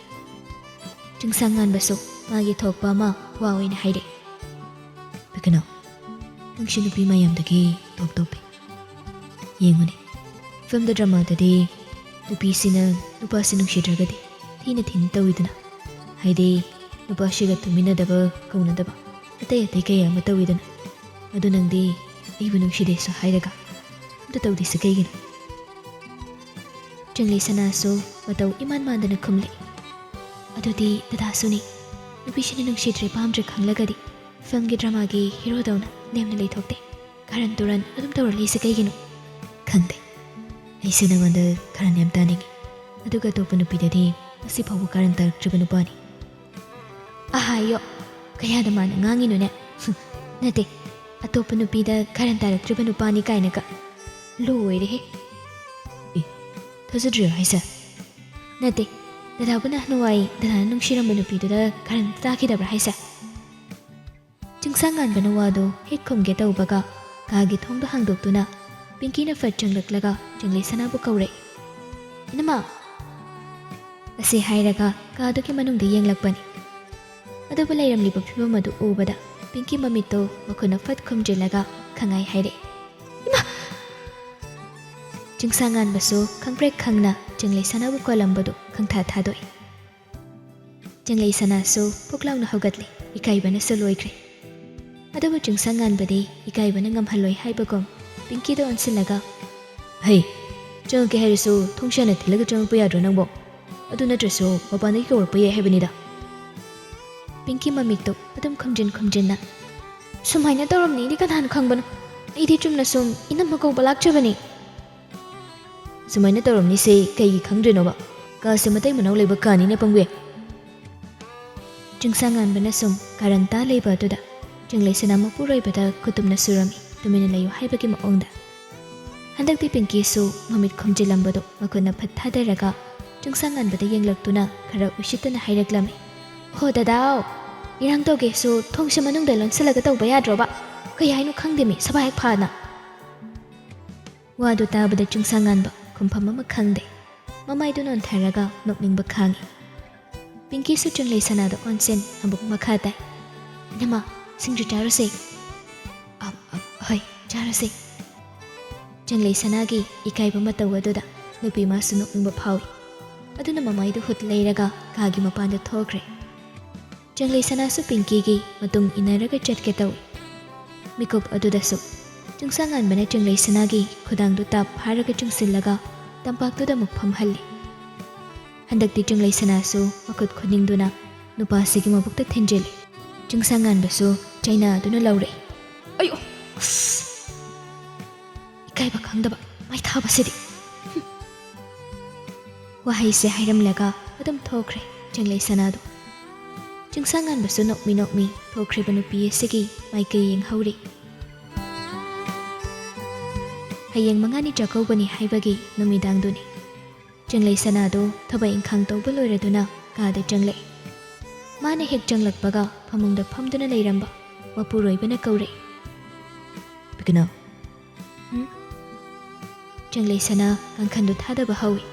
ꯆꯤꯡꯁꯥꯡ ꯉꯥꯟꯕꯁꯨ ꯃꯥꯒꯤ ꯊꯣꯛꯄ ꯑꯃ ꯋꯥ ꯑꯣꯏꯅ ꯍꯥꯏꯔꯦ꯫ "ꯄꯤꯀꯅꯨ, ꯅꯪꯁꯤ ꯅꯨꯄꯤ ꯃꯌꯥꯝꯗꯒꯤ ꯇꯣꯞ ꯇꯣꯞꯄꯤ꯫ ꯌꯦꯡꯉꯨꯅꯦ, ꯐꯤꯂꯝꯗ ꯗ꯭ꯔꯃꯥꯗꯗꯤ ꯅꯨꯄꯤꯁꯤꯅ ꯅꯨꯄꯥꯁꯤ ꯅꯨꯡꯁꯤꯗ꯭ꯔꯒꯗꯤ ꯊꯤꯅ ꯊꯤꯅ ꯇꯧꯏꯗꯅ꯫ ꯍꯥꯏꯗꯤ ꯅꯨꯄꯥꯁꯤꯒ ꯇꯨꯃꯤꯟꯅꯗꯕ, ꯀꯧꯅꯗꯕ, ꯑꯇꯩ ꯑꯇꯩ ꯀꯌꯥ ꯑꯃ ꯇꯧꯏꯗꯅ꯫ ꯑꯗꯨ ꯅꯪꯗꯤ ꯑꯩꯕꯨ ꯅꯨꯡꯁꯤꯗꯦꯁꯨ ꯍꯥꯏꯔꯒ ꯑꯝꯇ ꯇꯧꯗ꯭ꯔꯤꯁꯤ ꯀꯩꯒꯤꯅꯣ?" ꯆꯤꯡꯂꯩꯁꯅꯥꯁꯨ ꯃꯇꯧ ꯏꯃꯥꯟ ꯃꯥꯟꯗꯅ ꯈꯨꯝꯂꯦ꯫ "ꯑꯗꯨꯗꯤ ꯗꯗꯥꯁꯨꯅꯤ, ꯅꯨꯄꯤꯁꯤꯅ ꯅꯨꯡꯁꯤꯗ꯭ꯔꯦ ꯄꯥꯝꯗ꯭ꯔꯦ ꯈꯪꯂꯒꯗꯤ ꯐꯤꯂꯝꯒꯤ ꯗ꯭ꯔꯃꯥꯒꯤ ꯍꯤꯔꯣꯗꯧꯅ ꯂꯦꯝꯅ ꯂꯩꯊꯣꯛꯇꯦ꯫ ꯀꯥꯔꯟ ꯇꯨꯔꯟ ꯑꯗꯨꯝ ꯇꯧꯔ ꯂꯩꯁꯦ ꯀꯩꯒꯤꯅꯣ?" "ꯈꯪꯗꯦ, ꯑꯩꯁꯦ ꯅꯉꯣꯟꯗ ꯀꯥꯔꯟ ꯌꯥꯝ ꯇꯥꯅꯤꯡꯉꯤ꯫ ꯑꯗꯨꯒ ꯑꯇꯣꯞꯄ ꯅꯨꯄꯤꯗꯗꯤ ꯉꯁꯤ ꯐꯥꯎꯕ ꯀꯥꯔꯟ ꯇꯥꯔꯛꯇ꯭ꯔꯤꯕ ꯅꯨꯄꯥꯅꯤ"꯫ "ꯑꯍꯥꯌꯣ, ꯀꯌꯥꯗ ꯃꯥꯅ ꯉꯥꯡꯉꯤꯅꯣꯅꯦ? ꯅꯠꯇꯦ, ꯑꯇꯣꯞꯄ ꯅꯨꯄꯤꯗ ꯀꯥꯔꯟ ꯇꯥꯔꯛꯇ꯭ꯔꯤꯕ ꯅꯨꯄꯥꯅꯤ ꯀꯥꯏꯅꯒ꯫ ꯂꯣꯏꯔꯦꯍꯦ!" "ꯑꯦ, ꯊꯥꯖꯗ꯭ꯔꯤꯔꯣ ꯍꯥꯏꯁꯦ?" "ꯅꯠꯇꯦ, ꯗꯗꯥꯕꯨ ꯅꯍꯥꯟꯋꯥꯏ ꯗꯗꯥꯅ ꯅꯨꯡꯁꯤꯔꯝꯕ ꯅꯨꯄꯤꯗꯨꯗ ꯀꯥꯔꯟ ꯇꯥꯈꯤꯗꯕ꯭ꯔꯥ ꯍꯥꯏꯁꯦ?" ꯆꯤꯡꯁꯥꯡ ꯉꯥꯟꯕꯅ ꯋꯥꯗꯨ ꯍꯦꯛ ꯈꯨꯝꯒꯦ ꯇꯧꯕꯒ ꯀꯥꯒꯤ ꯊꯣꯡꯗꯣ ꯍꯥꯡꯗꯣꯛꯇꯨꯅ ꯄꯤꯡꯀꯤꯅ ꯐꯠ ꯆꯪꯂꯛꯂꯒ ꯆꯤꯡꯂꯩꯁꯅꯥꯕꯨ ꯀꯧꯔꯛꯏ꯫ "ꯏꯅꯝꯃ!" ꯑꯁꯤ ꯍꯥꯏꯔꯒ ꯀꯥꯗꯨꯒꯤ ꯃꯅꯨꯡꯗ ꯌꯦꯡꯂꯛꯄꯅꯤ꯫ ꯑꯗꯨꯕꯨ ꯂꯩꯔꯝꯂꯤꯕ ꯐꯤꯕꯝ ꯑꯗꯨ ꯎꯕꯗ ꯄꯤꯡꯀꯤ ꯃꯃꯤꯠꯇꯨ ꯃꯈꯨꯠꯅ ꯐꯠ ꯈꯨꯝꯖꯤꯜꯂꯒ ꯈꯪꯉꯥꯏ ꯍꯥꯏꯔꯛꯏ꯫ "ꯏꯃꯥ!" ꯆꯤꯡꯁꯥꯡ ꯉꯥꯟꯕꯁꯨ ꯈꯪꯄ꯭ꯔꯦꯛ ꯈꯪꯅ ꯆꯤꯡꯂꯩꯁꯅꯥꯕꯨ ꯀꯣꯜꯂꯝꯕꯗꯨ ꯈꯪꯊꯥ ꯊꯥꯗꯣꯛꯏ꯫ ꯆꯤꯡꯂꯩꯁꯅꯥꯁꯨ ꯄꯨꯛ ꯂꯥꯎꯅ ꯍꯧꯒꯠꯂꯦ, ꯏꯀꯥꯏꯕꯅꯁꯨ ꯂꯣꯏꯈ꯭ꯔꯦ꯫ ꯑꯗꯨꯕꯨ ꯆꯤꯡꯁꯥꯡ ꯉꯥꯟꯕꯗꯤ ꯏꯀꯥꯏꯕꯅ ꯉꯝꯍꯜꯂꯣꯏ ꯍꯥꯏꯕꯒꯨꯝ ꯄꯤꯡꯀꯤꯗ ꯑꯣꯟꯁꯤꯜꯂꯒ, "ꯍꯩ, ꯆꯪꯉꯛꯀꯦ ꯍꯥꯏꯔꯁꯨ ꯊꯣꯡꯁꯥꯅ ꯊꯤꯜꯂꯒ ꯆꯪꯉꯛꯄ ꯌꯥꯗ꯭ꯔꯣ ꯅꯪꯕꯣ? ꯑꯗꯨ ꯅꯠꯇ꯭ꯔꯁꯨ ꯃꯄꯥꯟꯗꯒꯤ ꯀꯧꯔꯛꯄ ꯌꯥꯏ ꯍꯥꯏꯕꯅꯤꯗ"꯫ ꯄꯤꯡꯀꯤ ꯃꯃꯤꯠꯇꯨ ꯑꯗꯨꯝ ꯈꯨꯝꯖꯤꯟ ꯈꯨꯝꯖꯤꯟꯅ, "ꯁꯨꯃꯥꯏꯅ ꯇꯧꯔꯝꯅꯤꯗꯤ ꯀꯅꯥꯅ ꯈꯪꯕꯅꯣ? ꯑꯩꯗꯤ ꯆꯨꯝꯅ ꯁꯨꯝ ꯏꯅꯝꯃ ꯀꯧꯕ ꯂꯥꯛꯆꯕꯅꯤ"꯫ "ꯁꯨꯃꯥꯏꯅ ꯇꯧꯔꯝꯅꯤꯁꯦ ꯀꯩꯒꯤ ꯈꯪꯗ꯭ꯔꯤꯅꯣꯕ? ꯀꯥꯁꯦ ꯃꯇꯩ ꯃꯅꯥꯎ ꯂꯩꯕ ꯀꯥꯅꯤꯅꯦ ꯄꯪꯕꯤ"꯫ ꯆꯤꯡꯁꯥꯡ ꯉꯥꯟꯕꯅ ꯁꯨꯝ ꯀꯥꯔꯟ ꯇꯥ ꯂꯩꯕ ꯑꯗꯨꯗ ꯆꯤꯡꯂꯩꯁꯅꯥ ꯃꯄꯨꯔꯣꯏꯕꯗ ꯈꯨꯇꯨꯝꯅ ꯁꯨꯔꯝꯃꯤ, ꯇꯨꯃꯤꯟꯅ ꯂꯩꯌꯨ ꯍꯥꯏꯕꯒꯤ ꯃꯑꯣꯡꯗ꯫ ꯍꯟꯗꯛꯇꯤ ꯄꯤꯡꯀꯤꯁꯨ ꯃꯃꯤꯠ ꯈꯨꯝꯖꯤꯜꯂꯝꯕꯗꯨ ꯃꯈꯨꯠꯅ ꯐꯠ ꯊꯥꯗꯔꯒ ꯆꯤꯡꯁꯥꯡ ꯉꯥꯟꯕꯗ ꯌꯦꯡꯂꯛꯇꯨꯅ ꯈꯔ ꯎꯁꯤꯠꯇꯅ ꯍꯥꯏꯔꯛꯂꯝꯃꯤ, "ꯍꯣ ꯗꯗꯥꯎ!" ꯏꯔꯥꯡ ꯇꯧꯒꯦꯁꯨ ꯊꯣꯡꯁꯦ ꯃꯅꯨꯡꯗ ꯂꯣꯟꯁꯤꯜꯂꯒ ꯇꯧꯕ ꯌꯥꯗ꯭ꯔꯣꯕ? ꯀꯩ ꯍꯥꯏꯅꯣ ꯈꯪꯗꯦꯃꯤ, ꯁꯕꯥ ꯍꯦꯛ ꯐꯥꯅ꯫ ꯋꯥꯗꯨ ꯇꯥꯕꯗ ꯆꯤꯡꯁꯥꯡꯉꯥꯟꯕ ꯈꯨꯝꯐꯝ ꯑꯃ ꯈꯪꯗꯦ꯫ ꯃꯃꯥꯏꯗꯨ ꯅꯣꯟꯊꯔꯒ ꯅꯣꯛꯅꯤꯡꯕ ꯈꯥꯡꯉꯤ꯫ ꯄꯤꯡꯀꯤꯁꯨ ꯆꯪꯂꯩ ꯁꯅꯥꯗ ꯑꯣꯟꯁꯤꯟ ꯑꯃꯨꯛ ꯃꯈꯥ ꯇꯥꯏ, "ꯏꯅꯝꯃ, ꯁꯤꯡꯖꯨ ꯆꯥꯔꯨꯁꯦ꯫" "ꯑ, ꯑ, ꯍꯣꯏ, ꯆꯥꯔꯨꯁꯦ꯫" ꯆꯪꯂꯩ ꯁꯅꯥꯒꯤ ꯏꯀꯥꯏꯕ ꯃꯇꯧ ꯑꯗꯨꯗ ꯅꯨꯄꯤ ꯃꯥꯁꯨ ꯅꯣꯛꯅꯤꯡꯕ ꯐꯥꯎꯏ꯫ ꯑꯗꯨꯅ ꯃꯃꯥꯏꯗꯨ ꯍꯨꯠ ꯂꯩꯔꯒ ꯀꯥꯒꯤ ꯃꯄꯥꯟꯗ ꯊꯣꯛꯈ꯭ꯔꯦ꯫ ꯆꯪꯂꯩ ꯁꯅꯥꯁꯨ ꯄꯤꯡꯀꯤꯒꯤ ꯃꯇꯨꯡ ꯏꯟꯅꯔꯒ ꯆꯠꯀꯦ ꯇꯧꯏ꯫ ꯃꯤꯀꯨꯞ ꯑꯗꯨꯗꯁꯨ ꯆꯤꯡꯁꯥꯡꯉꯥꯟꯕꯅ ꯆꯪꯂꯩ ꯁꯅꯥꯒꯤ ꯈꯨꯗꯥꯡꯗꯨ ꯇꯥꯞ ꯐꯥꯔꯒ ꯆꯤꯡꯁꯤꯜꯂꯒ ꯇꯝꯄꯥꯛꯇꯨꯗ ꯑꯃꯨꯛ ꯐꯝꯍꯜꯂꯤ꯫ ꯍꯟꯗꯛꯇꯤ ꯆꯪꯂꯩ ꯁꯅꯥꯁꯨ ꯃꯈꯨꯠ ꯈꯨꯅꯤꯡꯗꯨꯅ ꯅꯨꯄꯥꯁꯤꯒꯤ ꯃꯕꯨꯛꯇ ꯊꯤꯟꯖꯤꯜꯂꯤ꯫ ꯆꯤꯡꯁꯥꯡꯉꯥꯟꯕꯁꯨ ꯆꯩꯅꯥꯗꯨꯅ ꯂꯧꯔꯦ꯫ "ꯑꯌꯣ! ꯑꯁ!" ꯏꯀꯥꯏꯕ ꯈꯪꯗꯕ ꯃꯥꯏꯊꯥꯕꯁꯤꯗꯤ꯫ ꯍꯨꯝ꯫ ꯋꯥꯍꯩꯁꯦ ꯍꯥꯏꯔꯝꯂꯒ ꯑꯗꯨꯝ ꯊꯣꯛꯈ꯭ꯔꯦ ꯆꯪꯂꯩ ꯁꯅꯥꯗꯨ꯫ ꯆꯤꯡꯁꯥꯡꯉꯥꯟꯕꯁꯨ ꯅꯣꯛꯃꯤ ꯅꯣꯛꯃꯤ ꯊꯣꯛꯈ꯭ꯔꯤꯕ ꯅꯨꯄꯤ ꯑꯁꯤꯒꯤ ꯃꯥꯏꯀꯩ ꯌꯦꯡꯍꯧꯔꯤ꯫ ꯍꯌꯦꯡ ꯃꯉꯥꯅꯤ ꯆꯥꯛꯀꯧꯕꯅꯤ ꯍꯥꯏꯕꯒꯤ ꯅꯨꯃꯤꯗꯥꯡꯗꯨꯅꯤ꯫ ꯆꯪꯂꯩ ꯁꯅꯥꯗꯨ ꯊꯕꯛ ꯏꯪꯈꯥꯡ ꯇꯧꯕ ꯂꯣꯏꯔꯗꯨꯅ ꯀꯥꯗ ꯆꯪꯂꯛꯏ꯫ ꯃꯥꯅ ꯍꯦꯛ ꯆꯪꯂꯛꯄꯒ ꯐꯃꯨꯡꯗ ꯐꯝꯗꯨꯅ ꯂꯩꯔꯝꯕ ꯃꯄꯨꯔꯣꯏꯕꯅ ꯀꯧꯔꯛꯏ, "ꯄꯤꯀꯅꯨ꯫" "ꯎꯝ?" ꯆꯪꯂꯩ ꯁꯅꯥ ꯀꯥꯡꯈꯟꯗꯨ ꯊꯥꯗꯕ ꯍꯧꯏ꯫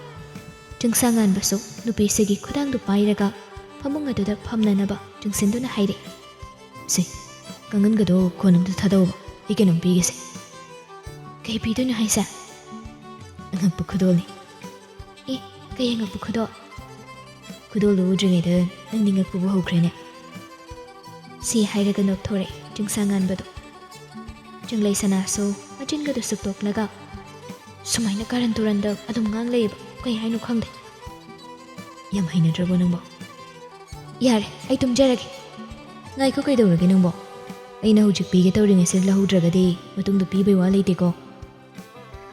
ꯆꯤꯡꯁꯥꯡꯉꯥꯟꯕꯁꯨ ꯅꯨꯄꯤꯁꯤꯒꯤ ꯈꯨꯗꯥꯡꯗꯨ ꯄꯥꯏꯔꯒ ꯐꯃꯨꯡ ꯑꯗꯨꯗ ꯐꯝꯅꯅꯕ ꯆꯤꯡꯁꯤꯟꯗꯨꯅ ꯍꯥꯏꯔꯛꯏ, "ꯁꯦ, ꯀꯥꯡꯈꯟꯒꯗꯣ ꯈꯣꯟ ꯑꯝꯇ ꯊꯥꯗꯧꯕ, ꯑꯩ ꯀꯩꯅꯣꯝ ꯄꯤꯒꯦꯁꯦ꯫" "ꯀꯩ ꯄꯤꯗꯣꯏꯅꯣ ꯍꯥꯏꯁꯦ?" "ꯑꯉꯛꯄ ꯈꯨꯗꯣꯜꯅꯤ꯫" "ꯑꯦ, ꯀꯩ ꯑꯉꯛꯄ ꯈꯨꯗꯣꯜ?" "ꯈꯨꯗꯣꯜꯗꯨ ꯎꯗ꯭ꯔꯤꯉꯩꯗ ꯅꯪꯗꯤ ꯉꯛꯄꯕꯨ ꯍꯧꯈ꯭ꯔꯦꯅꯦ꯫" ꯁꯤ ꯍꯥꯏꯔꯒ ꯅꯣꯛꯊꯣꯔꯛꯏ ꯆꯤꯡꯁꯥꯡꯉꯥꯟꯕꯗꯣ꯫ ꯆꯪꯂꯩ ꯁꯅꯥꯁꯨ ꯃꯆꯤꯟꯒꯗꯨ ꯁꯨꯛꯇꯣꯛꯂꯒ, "ꯁꯨꯃꯥꯏꯅ ꯀꯥꯔꯟ ꯇꯨꯔꯟꯗ ꯑꯗꯨꯝ ꯉꯥꯡ ꯂꯩꯌꯦꯕ, ꯀꯩ ꯍꯥꯏꯅꯣ ꯈꯪꯗꯦ꯫" "ꯌꯥꯝ ꯍꯩꯅꯗ꯭ꯔꯕꯣ ꯅꯪꯕꯣ?" "ꯌꯥꯔꯦ, ꯑꯩ ꯇꯨꯝꯖꯔꯒꯦ꯫ ꯉꯥꯏꯈꯣ, ꯀꯩꯗꯧꯔꯒꯦ ꯅꯪꯕꯣ? ꯑꯩꯅ ꯍꯧꯖꯤꯛ ꯄꯤꯒꯦ ꯇꯧꯔꯤꯉꯩꯁꯤꯗ ꯂꯧꯍꯧꯗ꯭ꯔꯒꯗꯤ ꯃꯇꯨꯡꯗ ꯄꯤꯕꯩ ꯋꯥ ꯂꯩꯇꯦꯀꯣ꯫"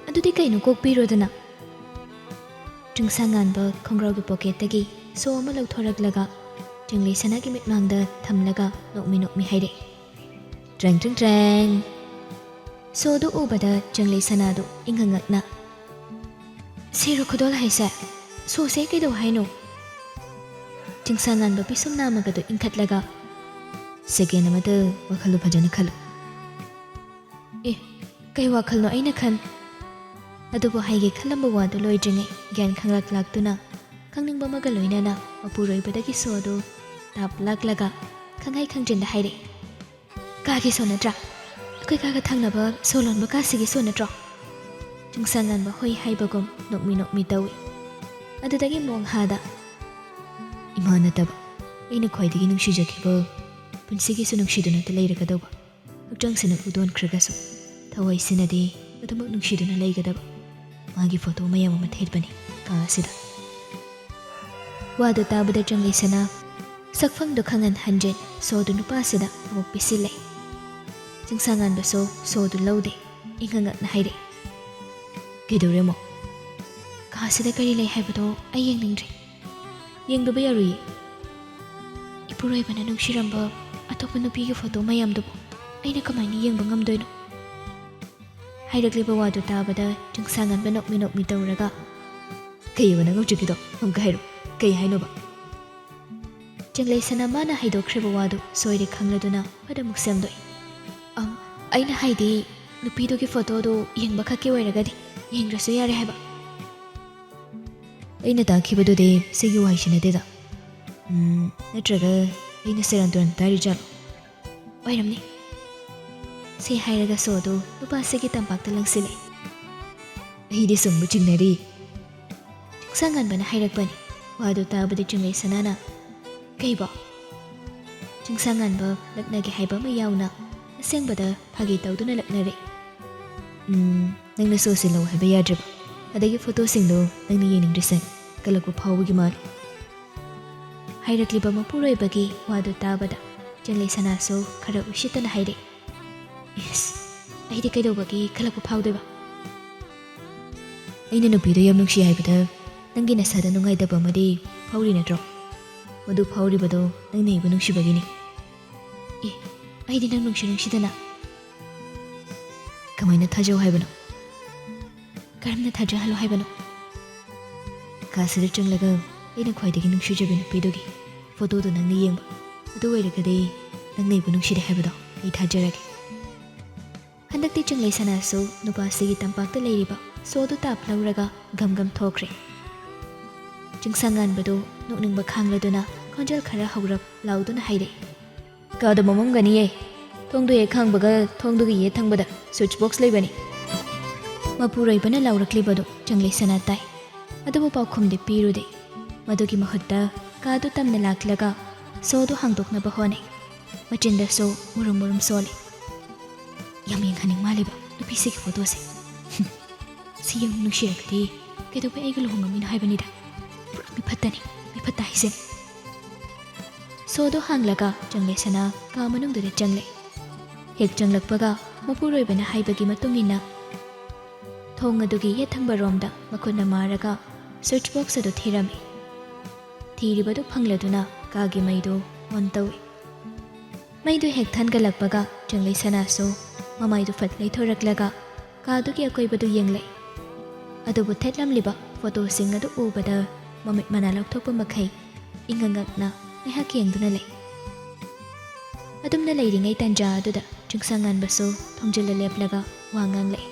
"ꯑꯗꯨꯗꯤ ꯀꯩꯅꯣ, ꯀꯣꯛ ꯄꯤꯔꯣꯗꯅ꯫" ꯆꯤꯡꯁꯥꯡꯉꯥꯟꯕ ꯈꯣꯡꯒ꯭ꯔꯥꯎꯒꯤ ꯄꯣꯀꯦꯠꯇꯒꯤ ꯁꯣ ꯑꯃ ꯂꯧꯊꯣꯔꯛꯂꯒ ꯆꯪꯂꯩ ꯁꯅꯥꯒꯤ ꯃꯤꯠꯃꯥꯡꯗ ꯊꯝꯂꯒ ꯅꯣꯛꯃꯤ ꯅꯣꯛꯃꯤ ꯍꯥꯏꯔꯛꯏ, "ꯇ꯭ꯔꯦꯡ, ꯇ꯭ꯔꯦꯡ, ꯇ꯭ꯔꯦꯡ!" ꯁꯣꯗꯨ ꯎꯕꯗ ꯆꯪꯂꯩ ꯁꯅꯥꯗꯨ ꯏꯪꯉꯉꯛꯅ, "ꯁꯤꯔꯣ ꯈꯨꯗꯣꯜ ꯍꯥꯏꯁꯦ? ꯁꯣꯁꯦ ꯀꯩꯗꯧ ꯍꯥꯏꯅꯣ?" ꯆꯤꯡꯁꯥꯡꯉꯥꯟꯕ ꯄꯤꯁꯨꯝ ꯅꯥꯝꯃꯒꯗꯨ ꯏꯟꯈꯠꯂꯒ, ꯁꯦꯀꯦꯟ ꯑꯃꯇ ꯋꯥꯈꯜꯗꯣ ꯐꯖꯅ ꯈꯜꯂꯨ꯫ ꯑꯦ, ꯀꯩ ꯋꯥꯈꯜꯅꯣ ꯑꯩꯅ ꯈꯟ? ꯑꯗꯨꯕꯨ ꯍꯥꯏꯒꯦ ꯈꯜꯂꯝꯕ ꯋꯥꯗꯨ ꯂꯣꯏꯗ꯭ꯔꯤꯉꯩ ꯒ꯭ꯌꯥꯟ ꯈꯪꯂꯛ ꯂꯥꯛꯇꯨꯅ ꯈꯪꯅꯤꯡꯕ ꯑꯃꯒ ꯂꯣꯏꯅꯅ ꯃꯄꯨꯔꯣꯏꯕꯗꯒꯤ ꯁꯣ ꯑꯗꯨ ꯇꯥꯞ ꯂꯥꯛꯂꯒ ꯈꯪꯍꯩ ꯈꯪꯖꯤꯟꯗ ꯍꯥꯏꯔꯛꯏ꯫ "ꯀꯥꯒꯤ ꯁꯣ ꯅꯠꯇ꯭ꯔꯥ? ꯑꯩꯈꯣꯏ ꯀꯥꯒ ꯊꯪꯅꯕ ꯁꯣ ꯂꯣꯟꯕ ꯀꯥꯁꯤꯒꯤ ꯁꯣ ꯅꯠꯇ꯭ꯔꯣ?" ꯆꯤꯡꯁꯥꯡꯉꯥꯟꯕ ꯍꯣꯏ ꯍꯥꯏꯕꯒꯨꯝ ꯅꯣꯛꯃꯤ ꯅꯣꯛꯃꯤ ꯇꯧꯏ꯫ ꯑꯗꯨꯗꯒꯤ ꯃꯣꯡꯍꯥꯗ, "ꯏꯃꯥ ꯅꯠꯇꯕ ꯑꯩꯅ ꯈ꯭ꯋꯥꯏꯗꯒꯤ ꯅꯨꯡꯁꯤꯖꯈꯤꯕ ꯄꯨꯟꯁꯤꯒꯤꯁꯨ ꯅꯨꯡꯁꯤꯗꯨꯅꯇ ꯂꯩꯔꯒꯗꯧꯕ, ꯍꯛꯆꯥꯡꯁꯤꯅ ꯈꯨꯗꯣꯟꯈ꯭ꯔꯒꯁꯨ ꯊꯋꯥꯏꯁꯤꯅꯗꯤ ꯑꯗꯨꯃꯛ ꯅꯨꯡꯁꯤꯗꯨꯅ ꯂꯩꯒꯗꯕ ꯃꯥꯒꯤ ꯐꯣꯇꯣ ꯃꯌꯥꯝ ꯑꯃ ꯊꯦꯠꯄꯅꯤ ꯀꯥ ꯑꯁꯤꯗ꯫" ꯋꯥꯗꯨ ꯇꯥꯕꯗ ꯆꯪꯂꯩꯁꯅꯥ ꯁꯛꯐꯝꯗꯨ ꯈꯪꯍꯟ ꯍꯟꯖꯤꯟ ꯁꯣꯗꯨ ꯅꯨꯄꯥꯁꯤꯗ ꯑꯃꯨꯛ ꯄꯤꯁꯤꯜꯂꯦ꯫ ꯆꯤꯡꯁꯥꯡꯉꯥꯟꯕꯁꯨ ꯁꯣꯗꯨ ꯂꯧꯗꯦ, ꯏꯪꯉꯪꯉꯛꯅ ꯍꯥꯏꯔꯛꯏ꯫ "ꯀꯩꯗꯧꯔꯦ ꯑꯃꯨꯛ? ꯀꯥꯁꯤꯗ ꯀꯔꯤ ꯂꯩ ꯍꯥꯏꯕꯗꯣ ꯑꯩ ꯌꯦꯡꯅꯤꯡꯗ꯭ꯔꯦ꯫" "ꯌꯦꯡꯗꯕ ꯌꯥꯔꯣꯏꯌꯦ꯫ ꯏꯄꯨꯔꯣꯏꯕꯅ ꯅꯨꯡꯁꯤꯔꯝꯕ ꯑꯇꯣꯞꯄ ꯅꯨꯄꯤꯒꯤ ꯐꯣꯇꯣ ꯃꯌꯥꯝꯗꯨꯕꯨ ꯑꯩꯅ ꯀꯃꯥꯏꯅ ꯌꯦꯡꯕ ꯉꯝꯗꯣꯏꯅꯣ?" ꯍꯥꯏꯔꯛꯂꯤꯕ ꯋꯥꯗꯨ ꯇꯥꯕꯗ ꯆꯤꯡꯁꯥꯡꯉꯥꯟꯕ ꯅꯣꯛꯃꯤ ꯅꯣꯛꯃꯤ ꯇꯧꯔꯒ, "ꯀꯩꯑꯕ ꯅꯪ ꯍꯧꯖꯤꯛꯀꯤꯗꯣ? ꯑꯃꯨꯛꯀ ꯍꯥꯏꯔꯣ, ꯀꯩ ꯍꯥꯏꯅꯣꯕ?" ꯆꯤꯡꯂꯩꯁꯅꯥ ꯃꯥꯅ ꯍꯥꯏꯗꯣꯛꯈ꯭ꯔꯤꯕ ꯋꯥꯗꯨ ꯁꯣꯏꯔꯦ ꯈꯪꯂꯗꯨꯅ ꯐꯠ ꯑꯃꯨꯛ ꯁꯦꯝꯗꯣꯛꯏ꯫ "ꯑꯝ, ꯑꯩꯅ ꯍꯥꯏꯗꯤ, ꯅꯨꯄꯤꯗꯨꯒꯤ ꯐꯣꯇꯣꯗꯨ ꯌꯦꯡꯕ ꯈꯛꯀꯤ ꯑꯣꯏꯔꯒꯗꯤ ꯌꯦꯡꯗ꯭ꯔꯁꯨ ꯌꯥꯔꯦ ꯍꯥꯏꯕ꯫" "ꯑꯩꯅ ꯇꯥꯛꯈꯤꯕꯗꯨꯗꯤ ꯁꯤꯒꯤ ꯋꯥꯍꯩꯁꯤ ꯅꯠꯇꯦꯗ꯫ ꯎꯝ, ꯅꯠꯇ꯭ꯔꯒ ꯑꯩꯅ ꯁꯦꯔꯥꯟ ꯇꯨꯔꯥꯟ ꯇꯥꯔꯤꯖꯥꯠꯂꯣ?" "ꯑꯣꯏꯔꯝꯅꯤ꯫" ꯁꯤ ꯍꯥꯏꯔꯒ ꯁꯣꯗꯨ ꯅꯨꯄꯥꯁꯤꯒꯤ ꯇꯝꯄꯥꯛꯇ ꯂꯪꯁꯤꯜꯂꯦ꯫ "ꯑꯩꯗꯤ ꯁꯨꯝꯕꯨ ꯆꯤꯡꯅꯔꯤ꯫" ꯆꯤꯡꯁꯥꯡꯉꯥꯟꯕꯅ ꯍꯥꯏꯔꯛꯄꯅꯤ꯫ ꯋꯥꯗꯨ ꯇꯥꯕꯗ ꯆꯤꯡꯂꯩꯁꯅꯥꯅ, "ꯀꯩꯕꯣ?" ꯆꯤꯡꯁꯥꯡꯉꯥꯟꯕ ꯂꯛꯅꯒꯦ ꯍꯥꯏꯕ ꯑꯃ ꯌꯥꯎꯅ ꯑꯁꯦꯡꯕꯗ ꯐꯥꯒꯤ ꯇꯧꯗꯨꯅ ꯂꯛꯅꯔꯦ꯫ "ꯎꯝ, ꯅꯪꯅ ꯁꯣꯁꯦ ꯂꯧ ꯍꯥꯏꯕ ꯌꯥꯗ꯭ꯔꯤꯕ, ꯑꯗꯒꯤ ꯐꯣꯇꯣꯁꯤꯡꯗꯣ ꯅꯪꯅ ꯌꯦꯡꯅꯤꯡꯗ꯭ꯔꯤꯁꯦ ꯀꯜꯂꯛꯄ ꯐꯥꯎꯕꯒꯤ ꯃꯥꯜꯂꯤ꯫" ꯍꯥꯏꯔꯛꯂꯤꯕ ꯃꯄꯨꯔꯣꯏꯕꯒꯤ ꯋꯥꯗꯨ ꯇꯥꯕꯗ ꯆꯤꯡꯂꯩꯁꯅꯥꯁꯨ ꯈꯔ ꯎꯁꯤꯠꯇꯅ ꯍꯥꯏꯔꯛꯏ꯫ "ꯏꯁ, ꯑꯩꯗꯤ ꯀꯩꯗꯧꯕꯒꯤ ꯈꯜꯂꯛꯄ ꯐꯥꯎꯗꯣꯏꯕ?" "ꯑꯩꯅ ꯅꯨꯄꯤꯗꯣ ꯌꯥꯝ ꯅꯨꯡꯁꯤ ꯍꯥꯏꯕꯗ ꯅꯪꯒꯤ ꯅꯁꯥꯗ ꯅꯨꯡꯉꯥꯏꯇꯕ ꯑꯃꯗꯤ ꯐꯥꯎꯔꯤ ꯅꯠꯇ꯭ꯔꯣ? ꯃꯗꯨ ꯐꯥꯎꯔꯤꯕꯗꯣ ꯅꯪꯅ ꯑꯩꯕꯨ ꯅꯨꯡꯁꯤꯕꯒꯤꯅꯤ꯫" "ꯑꯦ, ꯑꯩꯗꯤ ꯅꯪ ꯅꯨꯡꯁꯤ ꯅꯨꯡꯁꯤꯗꯅ꯫" "ꯀꯃꯥꯏꯅ ꯊꯥꯖꯧ ꯍꯥꯏꯕꯅꯣ?" "ꯀꯔꯝꯅ ꯊꯥꯖꯍꯜꯂꯣ ꯍꯥꯏꯕꯅꯣ?" "ꯀꯥꯁꯤꯗ ꯆꯪꯂꯒ ꯑꯩꯅ ꯈ꯭ꯋꯥꯏꯗꯒꯤ ꯅꯨꯡꯁꯤꯖꯕ ꯅꯨꯄꯤꯗꯨꯒꯤ ꯐꯣꯇꯣꯗꯨ ꯅꯪꯅ ꯌꯦꯡꯕ꯫ ꯑꯗꯨ ꯑꯣꯏꯔꯒꯗꯤ ꯅꯪꯅ ꯑꯩꯕꯨ ꯅꯨꯡꯁꯤꯔꯦ ꯍꯥꯏꯕꯗꯣ ꯑꯩ ꯊꯥꯖꯔꯒꯦ꯫ ꯍꯟꯗꯛꯇꯤ ꯆꯤꯡꯂꯩ ꯁꯅꯥꯁꯨ ꯅꯨꯄꯥꯁꯤꯒꯤ ꯇꯝꯄꯥꯛꯇ ꯂꯩꯔꯤꯕ ꯁꯣꯗꯨ ꯇꯥꯞ ꯂꯧꯔꯒ ꯒꯝ ꯒꯝ ꯊꯣꯛꯈ꯭ꯔꯦ꯫ ꯆꯤꯡꯁꯥꯡ ꯉꯥꯟꯕꯗꯨ ꯅꯣꯛꯅꯤꯡꯕ ꯈꯥꯡꯂꯗꯨꯅ ꯈꯣꯟꯖꯦꯜ ꯈꯔ ꯍꯧꯔꯞ ꯂꯥꯎꯗꯨꯅ ꯍꯥꯏꯔꯛꯏ, "ꯀꯥꯗ ꯃꯝꯃꯝꯒꯅꯤꯌꯦ꯫ ꯊꯣꯡꯗꯨ ꯍꯦꯛ ꯍꯥꯡꯕꯒ ꯊꯣꯡꯗꯨꯒꯤ ꯌꯦꯠ ꯊꯪꯕꯗ ꯁ꯭ꯋꯤꯆ ꯕꯣꯛꯁ ꯂꯩꯕꯅꯤ꯫ ꯃꯄꯨꯔꯣꯏꯕꯅ ꯂꯥꯎꯔꯛꯂꯤꯕꯗꯨ ꯆꯤꯡꯂꯩ ꯁꯅꯥ ꯇꯥꯏ꯫ ꯑꯗꯨꯕꯨ ꯄꯥꯎꯈꯨꯝꯗꯤ ꯄꯤꯔꯨꯗꯦ꯫ ꯃꯗꯨꯒꯤ ꯃꯍꯨꯠꯇ ꯀꯥꯗꯨ ꯇꯝꯅ ꯂꯥꯛꯂꯒ ꯁꯣꯗꯨ ꯍꯥꯡꯗꯣꯛꯅꯕ ꯍꯣꯠꯅꯩ꯫ ꯃꯆꯤꯟꯗꯁꯨ ꯃꯨꯔꯨꯝ ꯃꯨꯔꯨꯝ ꯁꯣꯜꯂꯤ꯫ "ꯌꯥꯝ ꯌꯦꯡꯍꯟꯅꯤꯡ ꯃꯥꯜꯂꯤꯕ ꯅꯨꯄꯤꯁꯤꯒꯤ ꯐꯣꯇꯣꯁꯦ꯫ ꯁꯤ ꯌꯥꯝ ꯅꯨꯡꯁꯤꯔꯒꯗꯤ ꯀꯩꯗꯧꯕꯩ ꯑꯩꯒ ꯂꯨꯍꯣꯡꯉꯝꯃꯤꯅꯣ ꯍꯥꯏꯕꯅꯤꯗ꯫ ꯄꯨꯔꯥ ꯃꯤꯐꯠꯇꯅꯤ, ꯃꯤꯐꯠꯇ ꯍꯥꯏꯁꯤꯅꯤ꯫" ꯁꯣꯗꯨ ꯍꯥꯡꯂꯒ ꯆꯤꯡꯂꯩ ꯁꯅꯥ ꯀꯥ ꯃꯅꯨꯡꯗꯨꯗ ꯆꯪꯂꯦ꯫ ꯍꯦꯛ ꯆꯪꯂꯛꯄꯒ ꯃꯄꯨꯔꯣꯏꯕꯅ ꯍꯥꯏꯕꯒꯤ ꯃꯇꯨꯡ ꯏꯟꯅ ꯊꯣꯡ ꯑꯗꯨꯒꯤ ꯌꯦꯠ ꯊꯪꯕ ꯔꯣꯝꯗ ꯃꯈꯨꯠꯅ ꯃꯥꯔꯒ ꯁ꯭ꯋꯤꯆ ꯕꯣꯛꯁ ꯑꯗꯨ ꯊꯤꯔꯝꯃꯤ꯫ ꯊꯤꯔꯤꯕꯗꯨ ꯐꯪꯂꯗꯨꯅ ꯀꯥꯒꯤ ꯃꯩꯗꯨ ꯑꯣꯟ ꯇꯧꯏ꯫ ꯃꯩꯗꯨ ꯍꯦꯛ ꯊꯥꯟꯒꯠꯂꯛꯄꯒ ꯆꯤꯡꯂꯩ ꯁꯅꯥꯁꯨ ꯃꯃꯥꯏꯗꯨ ꯐꯠ ꯂꯩꯊꯣꯔꯛꯂꯒ ꯀꯥꯗꯨꯒꯤ ꯑꯀꯣꯏꯕꯗꯨ ꯌꯦꯡꯂꯛꯏ꯫ ꯑꯗꯨꯕꯨ ꯊꯦꯠꯂꯝꯂꯤꯕ ꯐꯣꯇꯣꯁꯤꯡ ꯑꯗꯨ ꯎꯕꯗ ꯃꯃꯤꯠ ꯃꯅꯥ ꯂꯧꯊꯣꯛꯄ ꯃꯈꯩ ꯏꯉꯛ ꯉꯛꯅ ꯉꯥꯏꯍꯥꯛ ꯌꯦꯡꯗꯨꯅ ꯂꯩ꯫ ꯑꯗꯨꯝꯅ ꯂꯩꯔꯤꯉꯩ ꯇꯥꯟꯖꯥ ꯑꯗꯨꯗ ꯆꯤꯡꯁꯥꯡ ꯉꯥꯟꯕꯁꯨ ꯊꯣꯡꯖꯤꯜꯗ ꯂꯦꯞꯂꯒ ꯋꯥ ꯉꯥꯡꯂꯛꯏ꯫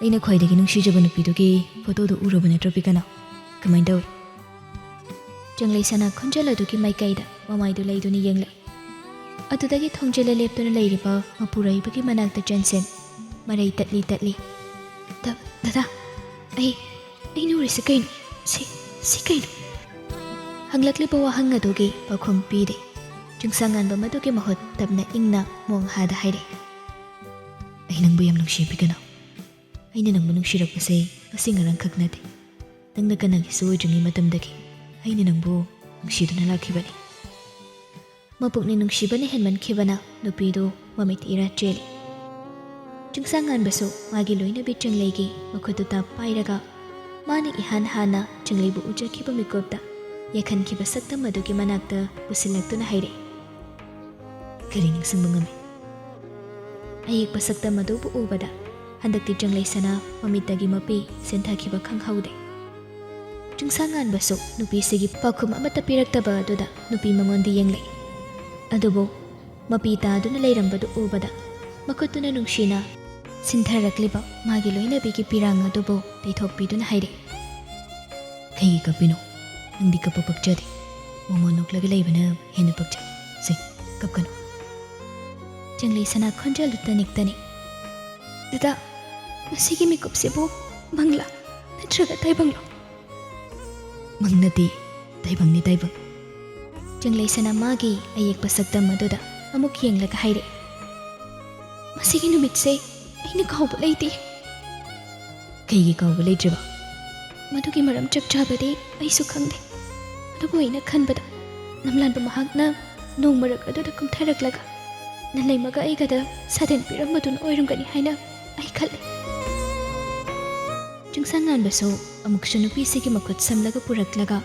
"ꯑꯩꯅ ꯈ꯭ꯋꯥꯏꯗꯒꯤ ꯅꯨꯡꯁꯤꯖꯕ ꯅꯨꯄꯤꯗꯨꯒꯤ ꯐꯣꯇꯣꯗꯨ ꯎꯔꯕ ꯅꯠꯇ꯭ꯔꯣ ꯄꯤꯀꯅꯥ? ꯀꯃꯥꯏꯅ ꯇꯧꯏ?" ꯆꯤꯡꯂꯩ ꯁꯅꯥ ꯈꯣꯟꯖꯦꯜ ꯑꯗꯨꯒꯤ ꯃꯥꯏꯀꯩꯗ ꯃꯃꯥꯏꯗꯨ ꯂꯩꯗꯨꯅ ꯌꯦꯡꯂꯛꯏ꯫ ꯑꯗꯨꯗꯒꯤ ꯊꯣꯡꯖꯤꯜꯗ ꯂꯦꯞꯇꯨꯅ ꯂꯩꯔꯤꯕ ꯃꯄꯨꯔꯣꯏꯕꯒꯤ ꯃꯅꯥꯛꯇ ꯆꯦꯟꯁꯤꯟ ꯃꯔꯩ ꯇꯠꯂꯤ ꯇꯠꯂꯤ, "ꯗ-, ꯗꯗꯥ, ꯑꯩ, ꯑꯩꯅ ꯎꯔꯤꯁꯤ ꯀꯩꯅꯣ? ꯁꯤ, ꯁꯤ ꯀꯩꯅꯣ?" ꯍꯪꯂꯛꯂꯤꯕ ꯋꯥꯍꯪ ꯑꯗꯨꯒꯤ ꯄꯥꯎꯈꯨꯝ ꯄꯤꯗꯦ꯫ ꯆꯤꯡꯁꯥꯡ ꯉꯥꯟꯕ ꯃꯗꯨꯒꯤ ꯃꯍꯨꯠ ꯇꯞꯅ ꯏꯪꯅ ꯃꯣꯡ ꯍꯥꯗ ꯍꯥꯏꯔꯛꯏ, "ꯑꯩ ꯅꯪꯕꯨ ꯌꯥꯝ ꯅꯨꯡꯁꯤ ꯄꯤꯀꯅꯥ꯫ ꯑꯩꯅ ꯅꯪꯕꯨ ꯅꯨꯡꯁꯤꯔꯛꯄꯁꯦ ꯉꯁꯤ ꯉꯔꯥꯡꯈꯛ ꯅꯠꯇꯦ꯫ ꯅꯪꯅ ꯀꯅꯥꯒꯤꯁꯨ ꯑꯣꯏꯗ꯭ꯔꯤꯉꯩ ꯃꯇꯝꯗꯒꯤ ꯑꯩꯅ ꯅꯪꯕꯨ ꯅꯨꯡꯁꯤꯗꯨꯅ ꯂꯥꯛꯈꯤꯕꯅꯤ꯫" ꯃꯄꯨꯛꯅꯤꯡ ꯅꯨꯡꯁꯤꯕꯅ ꯍꯦꯟꯃꯟꯈꯤꯕꯅ ꯅꯨꯄꯤꯗꯨ ꯃꯃꯤꯠ ꯏꯔꯥ ꯆꯦꯜꯂꯤ꯫ ꯆꯤꯡꯁꯥꯡ ꯉꯥꯟꯕꯁꯨ ꯃꯥꯒꯤ ꯂꯣꯏꯅꯕꯤ ꯆꯤꯡꯂꯩꯒꯤ ꯃꯈꯨꯠꯇꯨ ꯇꯥꯞ ꯄꯥꯏꯔꯒ ꯃꯥꯅ ꯏꯍꯥꯟ ꯍꯥꯟꯅ ꯆꯤꯡꯂꯩꯕꯨ ꯎꯖꯈꯤꯕ ꯃꯤꯀꯨꯞꯇ ꯌꯦꯛꯍꯟꯈꯤꯕ ꯁꯛꯇꯝ ꯑꯗꯨꯒꯤ ꯃꯅꯥꯛꯇ ꯄꯨꯁꯤꯜꯂꯛꯇꯨꯅ ꯍꯥꯏꯔꯛꯏ, "ꯀꯔꯤ ꯅꯤꯡꯁꯤꯡꯕ ꯉꯝꯃꯤ?" ꯑꯌꯦꯛꯄ ꯁꯛꯇꯝ ꯑꯗꯨꯕꯨ ꯎꯕꯗ ꯍꯟꯗꯛꯇꯤ ꯆꯤꯡꯂꯩ ꯁꯅꯥ ꯃꯃꯤꯠꯇꯒꯤ ꯃꯄꯤ ꯁꯦꯟꯊꯈꯤꯕ ꯈꯪꯍꯧꯗꯦ꯫ ꯆꯤꯡꯁꯥꯡ ꯉꯥꯟꯕꯁꯨ ꯅꯨꯄꯤꯁꯤꯒꯤ ꯄꯥꯎꯈꯨꯝ ꯑꯃꯠꯇ ꯄꯤꯔꯛꯇꯕ ꯑꯗꯨꯗ ꯅꯨꯄꯤ ꯃꯉꯣꯟꯗ ꯌꯦꯡꯂꯛꯏ꯫ ꯑꯗꯨꯕꯨ ꯃꯄꯤ ꯇꯥꯗꯨꯅ ꯂꯩꯔꯝꯕꯗꯨ ꯎꯕꯗ ꯃꯈꯨꯠꯇꯨꯅ ꯅꯨꯡꯁꯤꯅ ꯁꯤꯟꯊꯔꯛꯂꯤꯕ ꯃꯥꯒꯤ ꯂꯣꯏꯅꯕꯤꯒꯤ ꯄꯤꯔꯥꯡ ꯑꯗꯨꯕꯨ ꯇꯩꯊꯣꯛꯄꯤꯗꯨꯅ ꯍꯥꯏꯔꯛꯏ, "ꯀꯩꯒꯤ ꯀꯞꯄꯤꯅꯣ? ꯅꯪꯗꯤ ꯀꯞꯄ ꯄꯛꯆꯗꯦ꯫ ꯃꯣꯃꯣꯟ ꯅꯣꯛꯂꯒ ꯂꯩꯕꯅ ꯍꯦꯟꯅ ꯄꯛꯆꯩ꯫ ꯁꯦ, ꯀꯞꯀꯅꯨ꯫" ꯆꯤꯡꯂꯩ ꯁꯅꯥ ꯈꯣꯟꯖꯦꯜꯗꯨ ꯇꯅꯤꯛ ꯇꯅꯤꯛ, "ꯗꯗꯥ, ꯃꯁꯤꯒꯤ ꯃꯤꯀꯨꯞꯁꯤꯕꯨ ꯃꯪꯂꯥ ꯅꯠꯇ꯭ꯔꯒ ꯇꯥꯏꯕꯪꯂꯣ?" "ꯃꯪ ꯅꯠꯇꯦ, ꯇꯥꯏꯕꯪꯅꯤ, ꯇꯥꯏꯕꯪ꯫" ꯆꯤꯡꯂꯩ ꯁꯅꯥ ꯃꯥꯒꯤ ꯑꯌꯦꯛꯄ ꯁꯛꯇꯝ ꯑꯗꯨꯗ ꯑꯃꯨꯛ ꯌꯦꯡꯂꯒ ꯍꯥꯏꯔꯛꯏ, "ꯃꯁꯤꯒꯤ ꯅꯨꯃꯤꯠꯁꯦ ꯑꯩꯅ ꯀꯥꯎꯕ ꯂꯩꯇꯦ꯫" "ꯀꯩꯒꯤ ꯀꯥꯎꯕ ꯂꯩꯇ꯭ꯔꯤꯕ?" "ꯃꯗꯨꯒꯤ ꯃꯔꯝ ꯆꯞ ꯆꯥꯕꯗꯤ ꯑꯩꯁꯨ ꯈꯪꯗꯦ꯫ ꯑꯗꯨꯕꯨ ꯑꯩꯅ ꯈꯟꯕꯗ ꯂꯝꯂꯥꯟꯕ ꯃꯍꯥꯛꯅ ꯅꯣꯡ ꯃꯔꯛ ꯑꯗꯨꯗ ꯀꯨꯝꯊꯔꯛꯂꯒ ꯅꯂꯩꯃꯒ ꯑꯩꯒꯗ ꯁꯥꯇꯤꯟ ꯄꯤꯔꯝꯕꯗꯨꯅ ꯑꯣꯏꯔꯝꯒꯅꯤ ꯍꯥꯏꯅ ꯑꯩ ꯈꯜꯂꯤ꯫" ꯆꯤꯡꯁꯥꯡ ꯉꯥꯟꯕꯁꯨ ꯑꯃꯨꯛꯁꯨ ꯅꯨꯄꯤꯁꯤꯒꯤ ꯃꯈꯨꯠ ꯁꯝꯂꯒ ꯄꯨꯔꯛꯂꯒ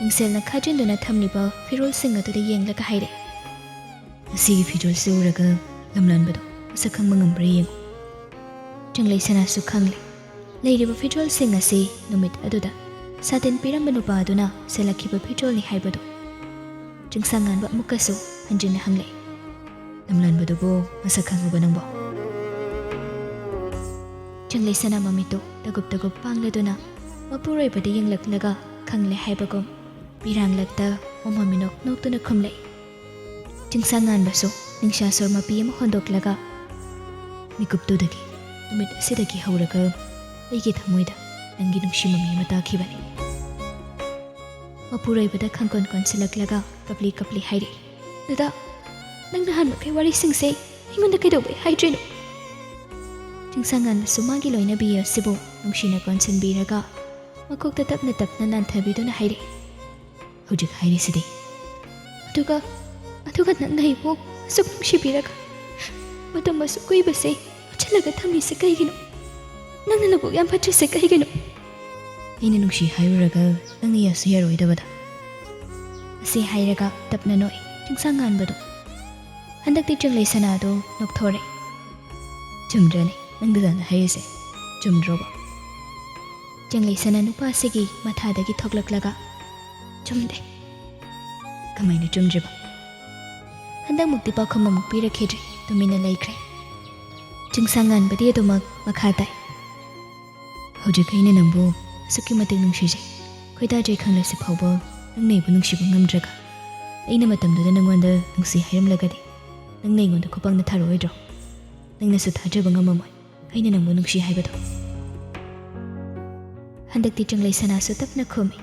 ꯃꯤꯡꯁꯦꯜꯅ ꯈꯥꯖꯤꯟꯗꯨꯅ ꯊꯝꯂꯤꯕ ꯐꯤꯔꯣꯜꯁꯤꯡ ꯑꯗꯨꯗ ꯌꯦꯡꯂꯒ ꯍꯥꯏꯔꯛꯏ, "ꯃꯁꯤꯒꯤ ꯐꯤꯖꯣꯜꯁꯤ ꯎꯔꯒ ꯂꯝꯂꯥꯟꯕꯗꯣ ꯃꯁꯛ ꯈꯪꯕ ꯉꯝꯕ꯭ꯔꯥ ꯌꯦꯡꯉꯨ꯫" ꯆꯤꯡꯂꯩ ꯁꯅꯥꯁꯨ ꯈꯪꯂꯦ, ꯂꯩꯔꯤꯕ ꯐꯤꯖꯣꯜꯁꯤꯡ ꯑꯁꯤ ꯅꯨꯃꯤꯠ ꯑꯗꯨꯗ ꯁꯥꯇꯤꯟ ꯄꯤꯔꯝꯕ ꯅꯨꯄꯥ ꯑꯗꯨꯅ ꯁꯦꯠꯂꯛꯈꯤꯕ ꯐꯤꯖꯣꯜꯅꯤ ꯍꯥꯏꯕꯗꯨ꯫ ꯆꯤꯡꯁꯥꯡ ꯉꯥꯟꯕ ꯑꯃꯨꯛꯀꯁꯨ ꯍꯟꯖꯤꯟꯅ ꯍꯪꯂꯛꯏ, "ꯂꯝꯂꯥꯟꯕꯗꯨꯕꯨ ꯃꯁꯛ ꯈꯪꯉꯕ ꯅꯪꯕꯣ?" ꯆꯤꯡꯂꯩ ꯁꯅꯥ ꯃꯃꯤꯠꯇꯨ ꯇꯒꯨꯞ ꯇꯒꯨꯞ ꯄꯥꯡꯂꯗꯨꯅ ꯃꯄꯨꯔꯣꯏꯕꯗ ꯌꯦꯡꯂꯛꯂꯒ ꯈꯪꯂꯦ ꯍꯥꯏꯕꯒꯨꯝ ꯄꯤꯔꯥꯡꯂꯛꯇ ꯃꯃꯥ ꯃꯤꯅꯣꯛ ꯅꯣꯛꯇꯨꯅ ꯈꯨꯝꯂꯛꯏ꯫ ꯆꯤꯡꯁꯥꯡ ꯉꯥꯟꯕꯁꯨ ꯅꯤꯡꯁꯥ ꯁꯣꯔ ꯃꯄꯤ ꯑꯃ ꯍꯣꯟꯗꯣꯛꯂꯒ, "ꯃꯤꯀꯨꯞꯇꯨꯗꯒꯤ, ꯅꯨꯃꯤꯠ ꯑꯁꯤꯗꯒꯤ ꯍꯧꯔꯒ ꯑꯩꯒꯤ ꯊꯃꯣꯏꯗ ꯅꯪꯒꯤ ꯅꯨꯡꯁꯤ ꯃꯃꯤ ꯑꯃ ꯇꯥꯈꯤꯕꯅꯤ꯫" ꯃꯄꯨꯔꯣꯏꯕꯗ ꯈꯪꯀꯣꯟ ꯀꯣꯟꯁꯤꯜꯂꯛꯂꯒ ꯀꯞꯂꯤ ꯀꯞꯂꯤ ꯍꯥꯏꯔꯛꯏ, "ꯗꯗꯥ, ꯅꯪ ꯅꯍꯥꯟ ꯃꯈꯩ ꯋꯥꯔꯤꯁꯤꯡꯁꯦ ꯑꯩꯉꯣꯟꯗ ꯀꯩꯗꯧꯕꯩ ꯍꯥꯏꯗ꯭ꯔꯤꯅꯣ?" ꯆꯤꯡꯁꯥꯡ ꯉꯥꯟꯕꯁꯨ ꯃꯥꯒꯤ ꯂꯣꯏꯅꯕꯤ ꯑꯁꯤꯕꯨ ꯅꯨꯡꯁꯤꯅ ꯀꯣꯟꯁꯤꯟꯕꯤꯔꯒ ꯃꯀꯣꯛꯇ ꯇꯞꯅ ꯇꯞꯅ ꯅꯥꯟꯊꯕꯤꯗꯨꯅ ꯍꯥꯏꯔꯛꯏ, "ꯍꯧꯖꯤꯛ ꯍꯥꯏꯔꯤꯁꯤꯗꯤ?" "ꯑꯗꯨꯒ, ꯑꯗꯨꯒ ꯅꯪꯅ ꯑꯩꯕꯨ ꯑꯁꯨꯛ ꯅꯨꯡꯁꯤꯕꯤꯔꯒ ꯃꯇꯝ ꯑꯁꯨꯛ ꯀꯨꯏꯕꯁꯦ ꯃꯨꯠꯁꯤꯜꯂꯒ ꯊꯝꯂꯤꯁꯦ ꯀꯩꯒꯤꯅꯣ? ꯅꯪꯅ ꯅꯕꯨꯛ ꯌꯥꯝ ꯐꯠꯇ꯭ꯔꯤꯁꯦ ꯀꯩꯒꯤꯅꯣ?" "ꯑꯩꯅ ꯅꯨꯡꯁꯤ ꯍꯥꯏꯔꯨꯔꯒ ꯅꯪꯅ ꯌꯥꯁꯨ ꯌꯥꯔꯣꯏꯗꯕꯗ꯫" ꯑꯁꯤ ꯍꯥꯏꯔꯒ ꯇꯞꯅ ꯅꯣꯛꯏ ꯆꯤꯡꯁꯥꯡ ꯉꯥꯟꯕꯗꯣ꯫ ꯍꯟꯗꯛꯇꯤ ꯆꯤꯡꯂꯩ ꯁꯅꯥꯗꯣ ꯅꯣꯛꯊꯣꯔꯛꯏ꯫ "ꯆꯨꯝꯗ꯭ꯔꯅꯦ ꯅꯪ ꯗꯗꯥꯅ ꯍꯥꯏꯔꯤꯁꯦ? ꯆꯨꯝꯗ꯭ꯔꯣꯕ?" ꯆꯤꯡꯂꯩ ꯁꯅꯥ ꯅꯨꯄꯥꯁꯤꯒꯤ ꯃꯊꯥꯗꯒꯤ ꯊꯣꯛꯂꯛꯂꯒ, "ꯆꯨꯝꯗꯦ꯫" "ꯀꯃꯥꯏꯅ ꯆꯨꯝꯗ꯭ꯔꯤꯕ?" ꯍꯟꯗꯛꯃꯨꯛꯇꯤ ꯄꯥꯎꯈꯨꯝ ꯑꯃꯨꯛ ꯄꯤꯔꯛꯈꯤꯗ꯭ꯔꯦ, ꯇꯨꯃꯤꯟꯅ ꯂꯩꯈ꯭ꯔꯦ꯫ ꯆꯤꯡꯁꯥꯡ ꯉꯥꯟꯕꯗꯤ ꯑꯗꯨꯃꯛ ꯃꯈꯥ ꯇꯥꯏ꯫ "ꯍꯧꯖꯤꯛ ꯑꯩꯅ ꯅꯪꯕꯨ ꯑꯁꯨꯛꯀꯤ ꯃꯇꯤꯛ ꯅꯨꯡꯁꯤꯖꯩ, ꯈꯣꯏꯗꯥꯖꯩ ꯈꯪꯂꯁꯤ ꯐꯥꯎꯕ ꯅꯪꯅ ꯑꯩꯕꯨ ꯅꯨꯡꯁꯤꯕ ꯉꯝꯗ꯭ꯔꯒ, ꯑꯩꯅ ꯃꯇꯝꯗꯨꯗ ꯅꯪꯉꯣꯟꯗ ꯅꯨꯡꯁꯤ ꯍꯥꯏꯔꯝꯂꯒꯗꯤ ꯅꯪꯅ ꯑꯩꯉꯣꯟꯗ ꯈꯨꯄꯥꯛꯅ ꯊꯥꯔꯛꯑꯣꯏꯗ꯭ꯔꯣ? ꯅꯪꯅꯁꯨ ꯊꯥꯖꯕ ꯉꯝꯃꯝꯃꯣꯏ ꯑꯩꯅ ꯅꯪꯕꯨ ꯅꯨꯡꯁꯤ ꯍꯥꯏꯕꯗꯣ꯫" ꯍꯟꯗꯛꯇꯤ ꯆꯤꯡꯂꯩ ꯁꯅꯥꯁꯨ ꯇꯞꯅ ꯈꯨꯝꯃꯤ,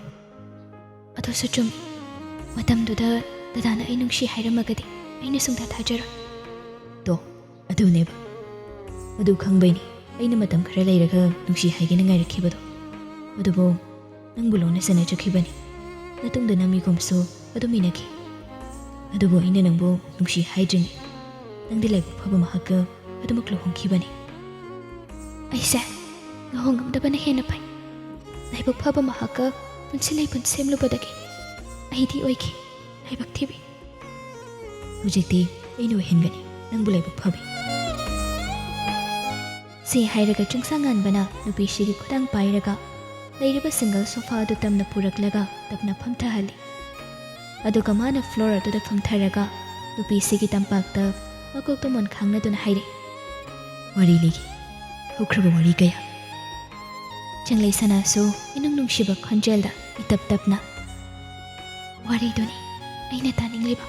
"ꯑꯗꯨꯁꯨ ꯆꯨꯝꯃꯤ꯫ ꯃꯇꯝꯗꯨꯗ ꯗꯗꯥꯅ ꯑꯩ ꯅꯨꯡꯁꯤ ꯍꯥꯏꯔꯝꯃꯒꯗꯤ ꯑꯩꯅ ꯁꯨꯡꯊꯥ ꯊꯥꯖꯔꯣꯏ꯫" "ꯇꯣ, ꯑꯗꯨꯅꯦꯕ꯫ ꯑꯗꯨ ꯈꯪꯕꯩꯅꯤ ꯑꯩꯅ ꯃꯇꯝ ꯈꯔ ꯂꯩꯔꯒ ꯅꯨꯡꯁꯤ ꯍꯥꯏꯒꯦꯅ ꯉꯥꯏꯔꯛꯈꯤꯕꯗꯣ꯫ ꯑꯗꯨꯕꯨ ꯅꯪꯕꯨ ꯂꯣꯟꯅ ꯆꯠꯅꯖꯈꯤꯕꯅꯤ꯫ ꯅꯇꯨꯡꯗ ꯅꯝꯃꯤꯒꯨꯝꯁꯨ ꯑꯗꯨꯝ ꯏꯅꯈꯤ꯫ ꯑꯗꯨꯕꯨ ꯑꯩꯅ ꯅꯪꯕꯨ ꯅꯨꯡꯁꯤ ꯍꯥꯏꯗ꯭ꯔꯤꯉꯩ ꯅꯪꯗꯤ ꯂꯥꯏꯕꯛ ꯐꯕ ꯃꯍꯥꯛꯀ ꯑꯗꯨꯃꯛ ꯂꯨꯍꯣꯡꯈꯤꯕꯅꯤ꯫" "ꯑꯩꯁꯦ ꯂꯨꯍꯣꯡꯉꯝꯗꯕꯅ ꯍꯦꯟꯅ ꯐꯩ꯫ ꯂꯥꯏꯕꯛ ꯐꯕ ꯃꯍꯥꯛꯀ ꯄꯨꯟꯁꯤ ꯂꯩꯄꯨꯟ ꯁꯦꯝꯂꯨꯕꯗꯒꯤ ꯑꯩꯗꯤ ꯑꯣꯏꯈꯤ ꯂꯥꯏꯕꯛ ꯊꯤꯕꯤ꯫" "ꯍꯧꯖꯤꯛꯇꯤ ꯑꯩꯅ ꯑꯣꯏꯍꯟꯒꯅꯤ ꯅꯪꯕꯨ ꯂꯥꯏꯕꯛ ꯐꯕꯤ꯫" ꯁꯤ ꯍꯥꯏꯔꯒ ꯆꯤꯡꯁꯥꯡ ꯉꯥꯟꯕꯅ ꯅꯨꯄꯤꯁꯤꯒꯤ ꯈꯨꯗꯥꯡ ꯄꯥꯏꯔꯒ ꯂꯩꯔꯤꯕ ꯁꯤꯡꯒꯜ ꯁꯣꯐꯥ ꯑꯗꯨ ꯇꯝꯅ ꯄꯨꯔꯛꯂꯒ ꯇꯞꯅ ꯐꯝꯊꯍꯜꯂꯤ꯫ ꯑꯗꯨꯒ ꯃꯥꯅ ꯐ꯭ꯂꯣꯔ ꯑꯗꯨꯗ ꯐꯝꯊꯔꯒ ꯅꯨꯄꯤꯁꯤꯒꯤ ꯇꯝꯄꯥꯛꯇ ꯃꯀꯣꯛꯇ ꯃꯣꯟ ꯈꯥꯡꯅꯗꯨꯅ ꯍꯥꯏꯔꯤ, "ꯋꯥꯔꯤ ꯂꯤꯒꯦ, ꯍꯧꯈ꯭ꯔꯕ ꯋꯥꯔꯤ ꯀꯌꯥ꯫" ꯆꯤꯡꯂꯩ ꯁꯅꯥꯁꯨ ꯏꯅꯨꯡ ꯅꯨꯡꯁꯤꯕ ꯈꯣꯟꯖꯦꯜꯗ ꯏꯇꯞ ꯇꯞꯅ, "ꯋꯥꯔꯤꯗꯨꯅꯤ ꯑꯩꯅ ꯇꯥꯅꯤꯡꯂꯤꯕ꯫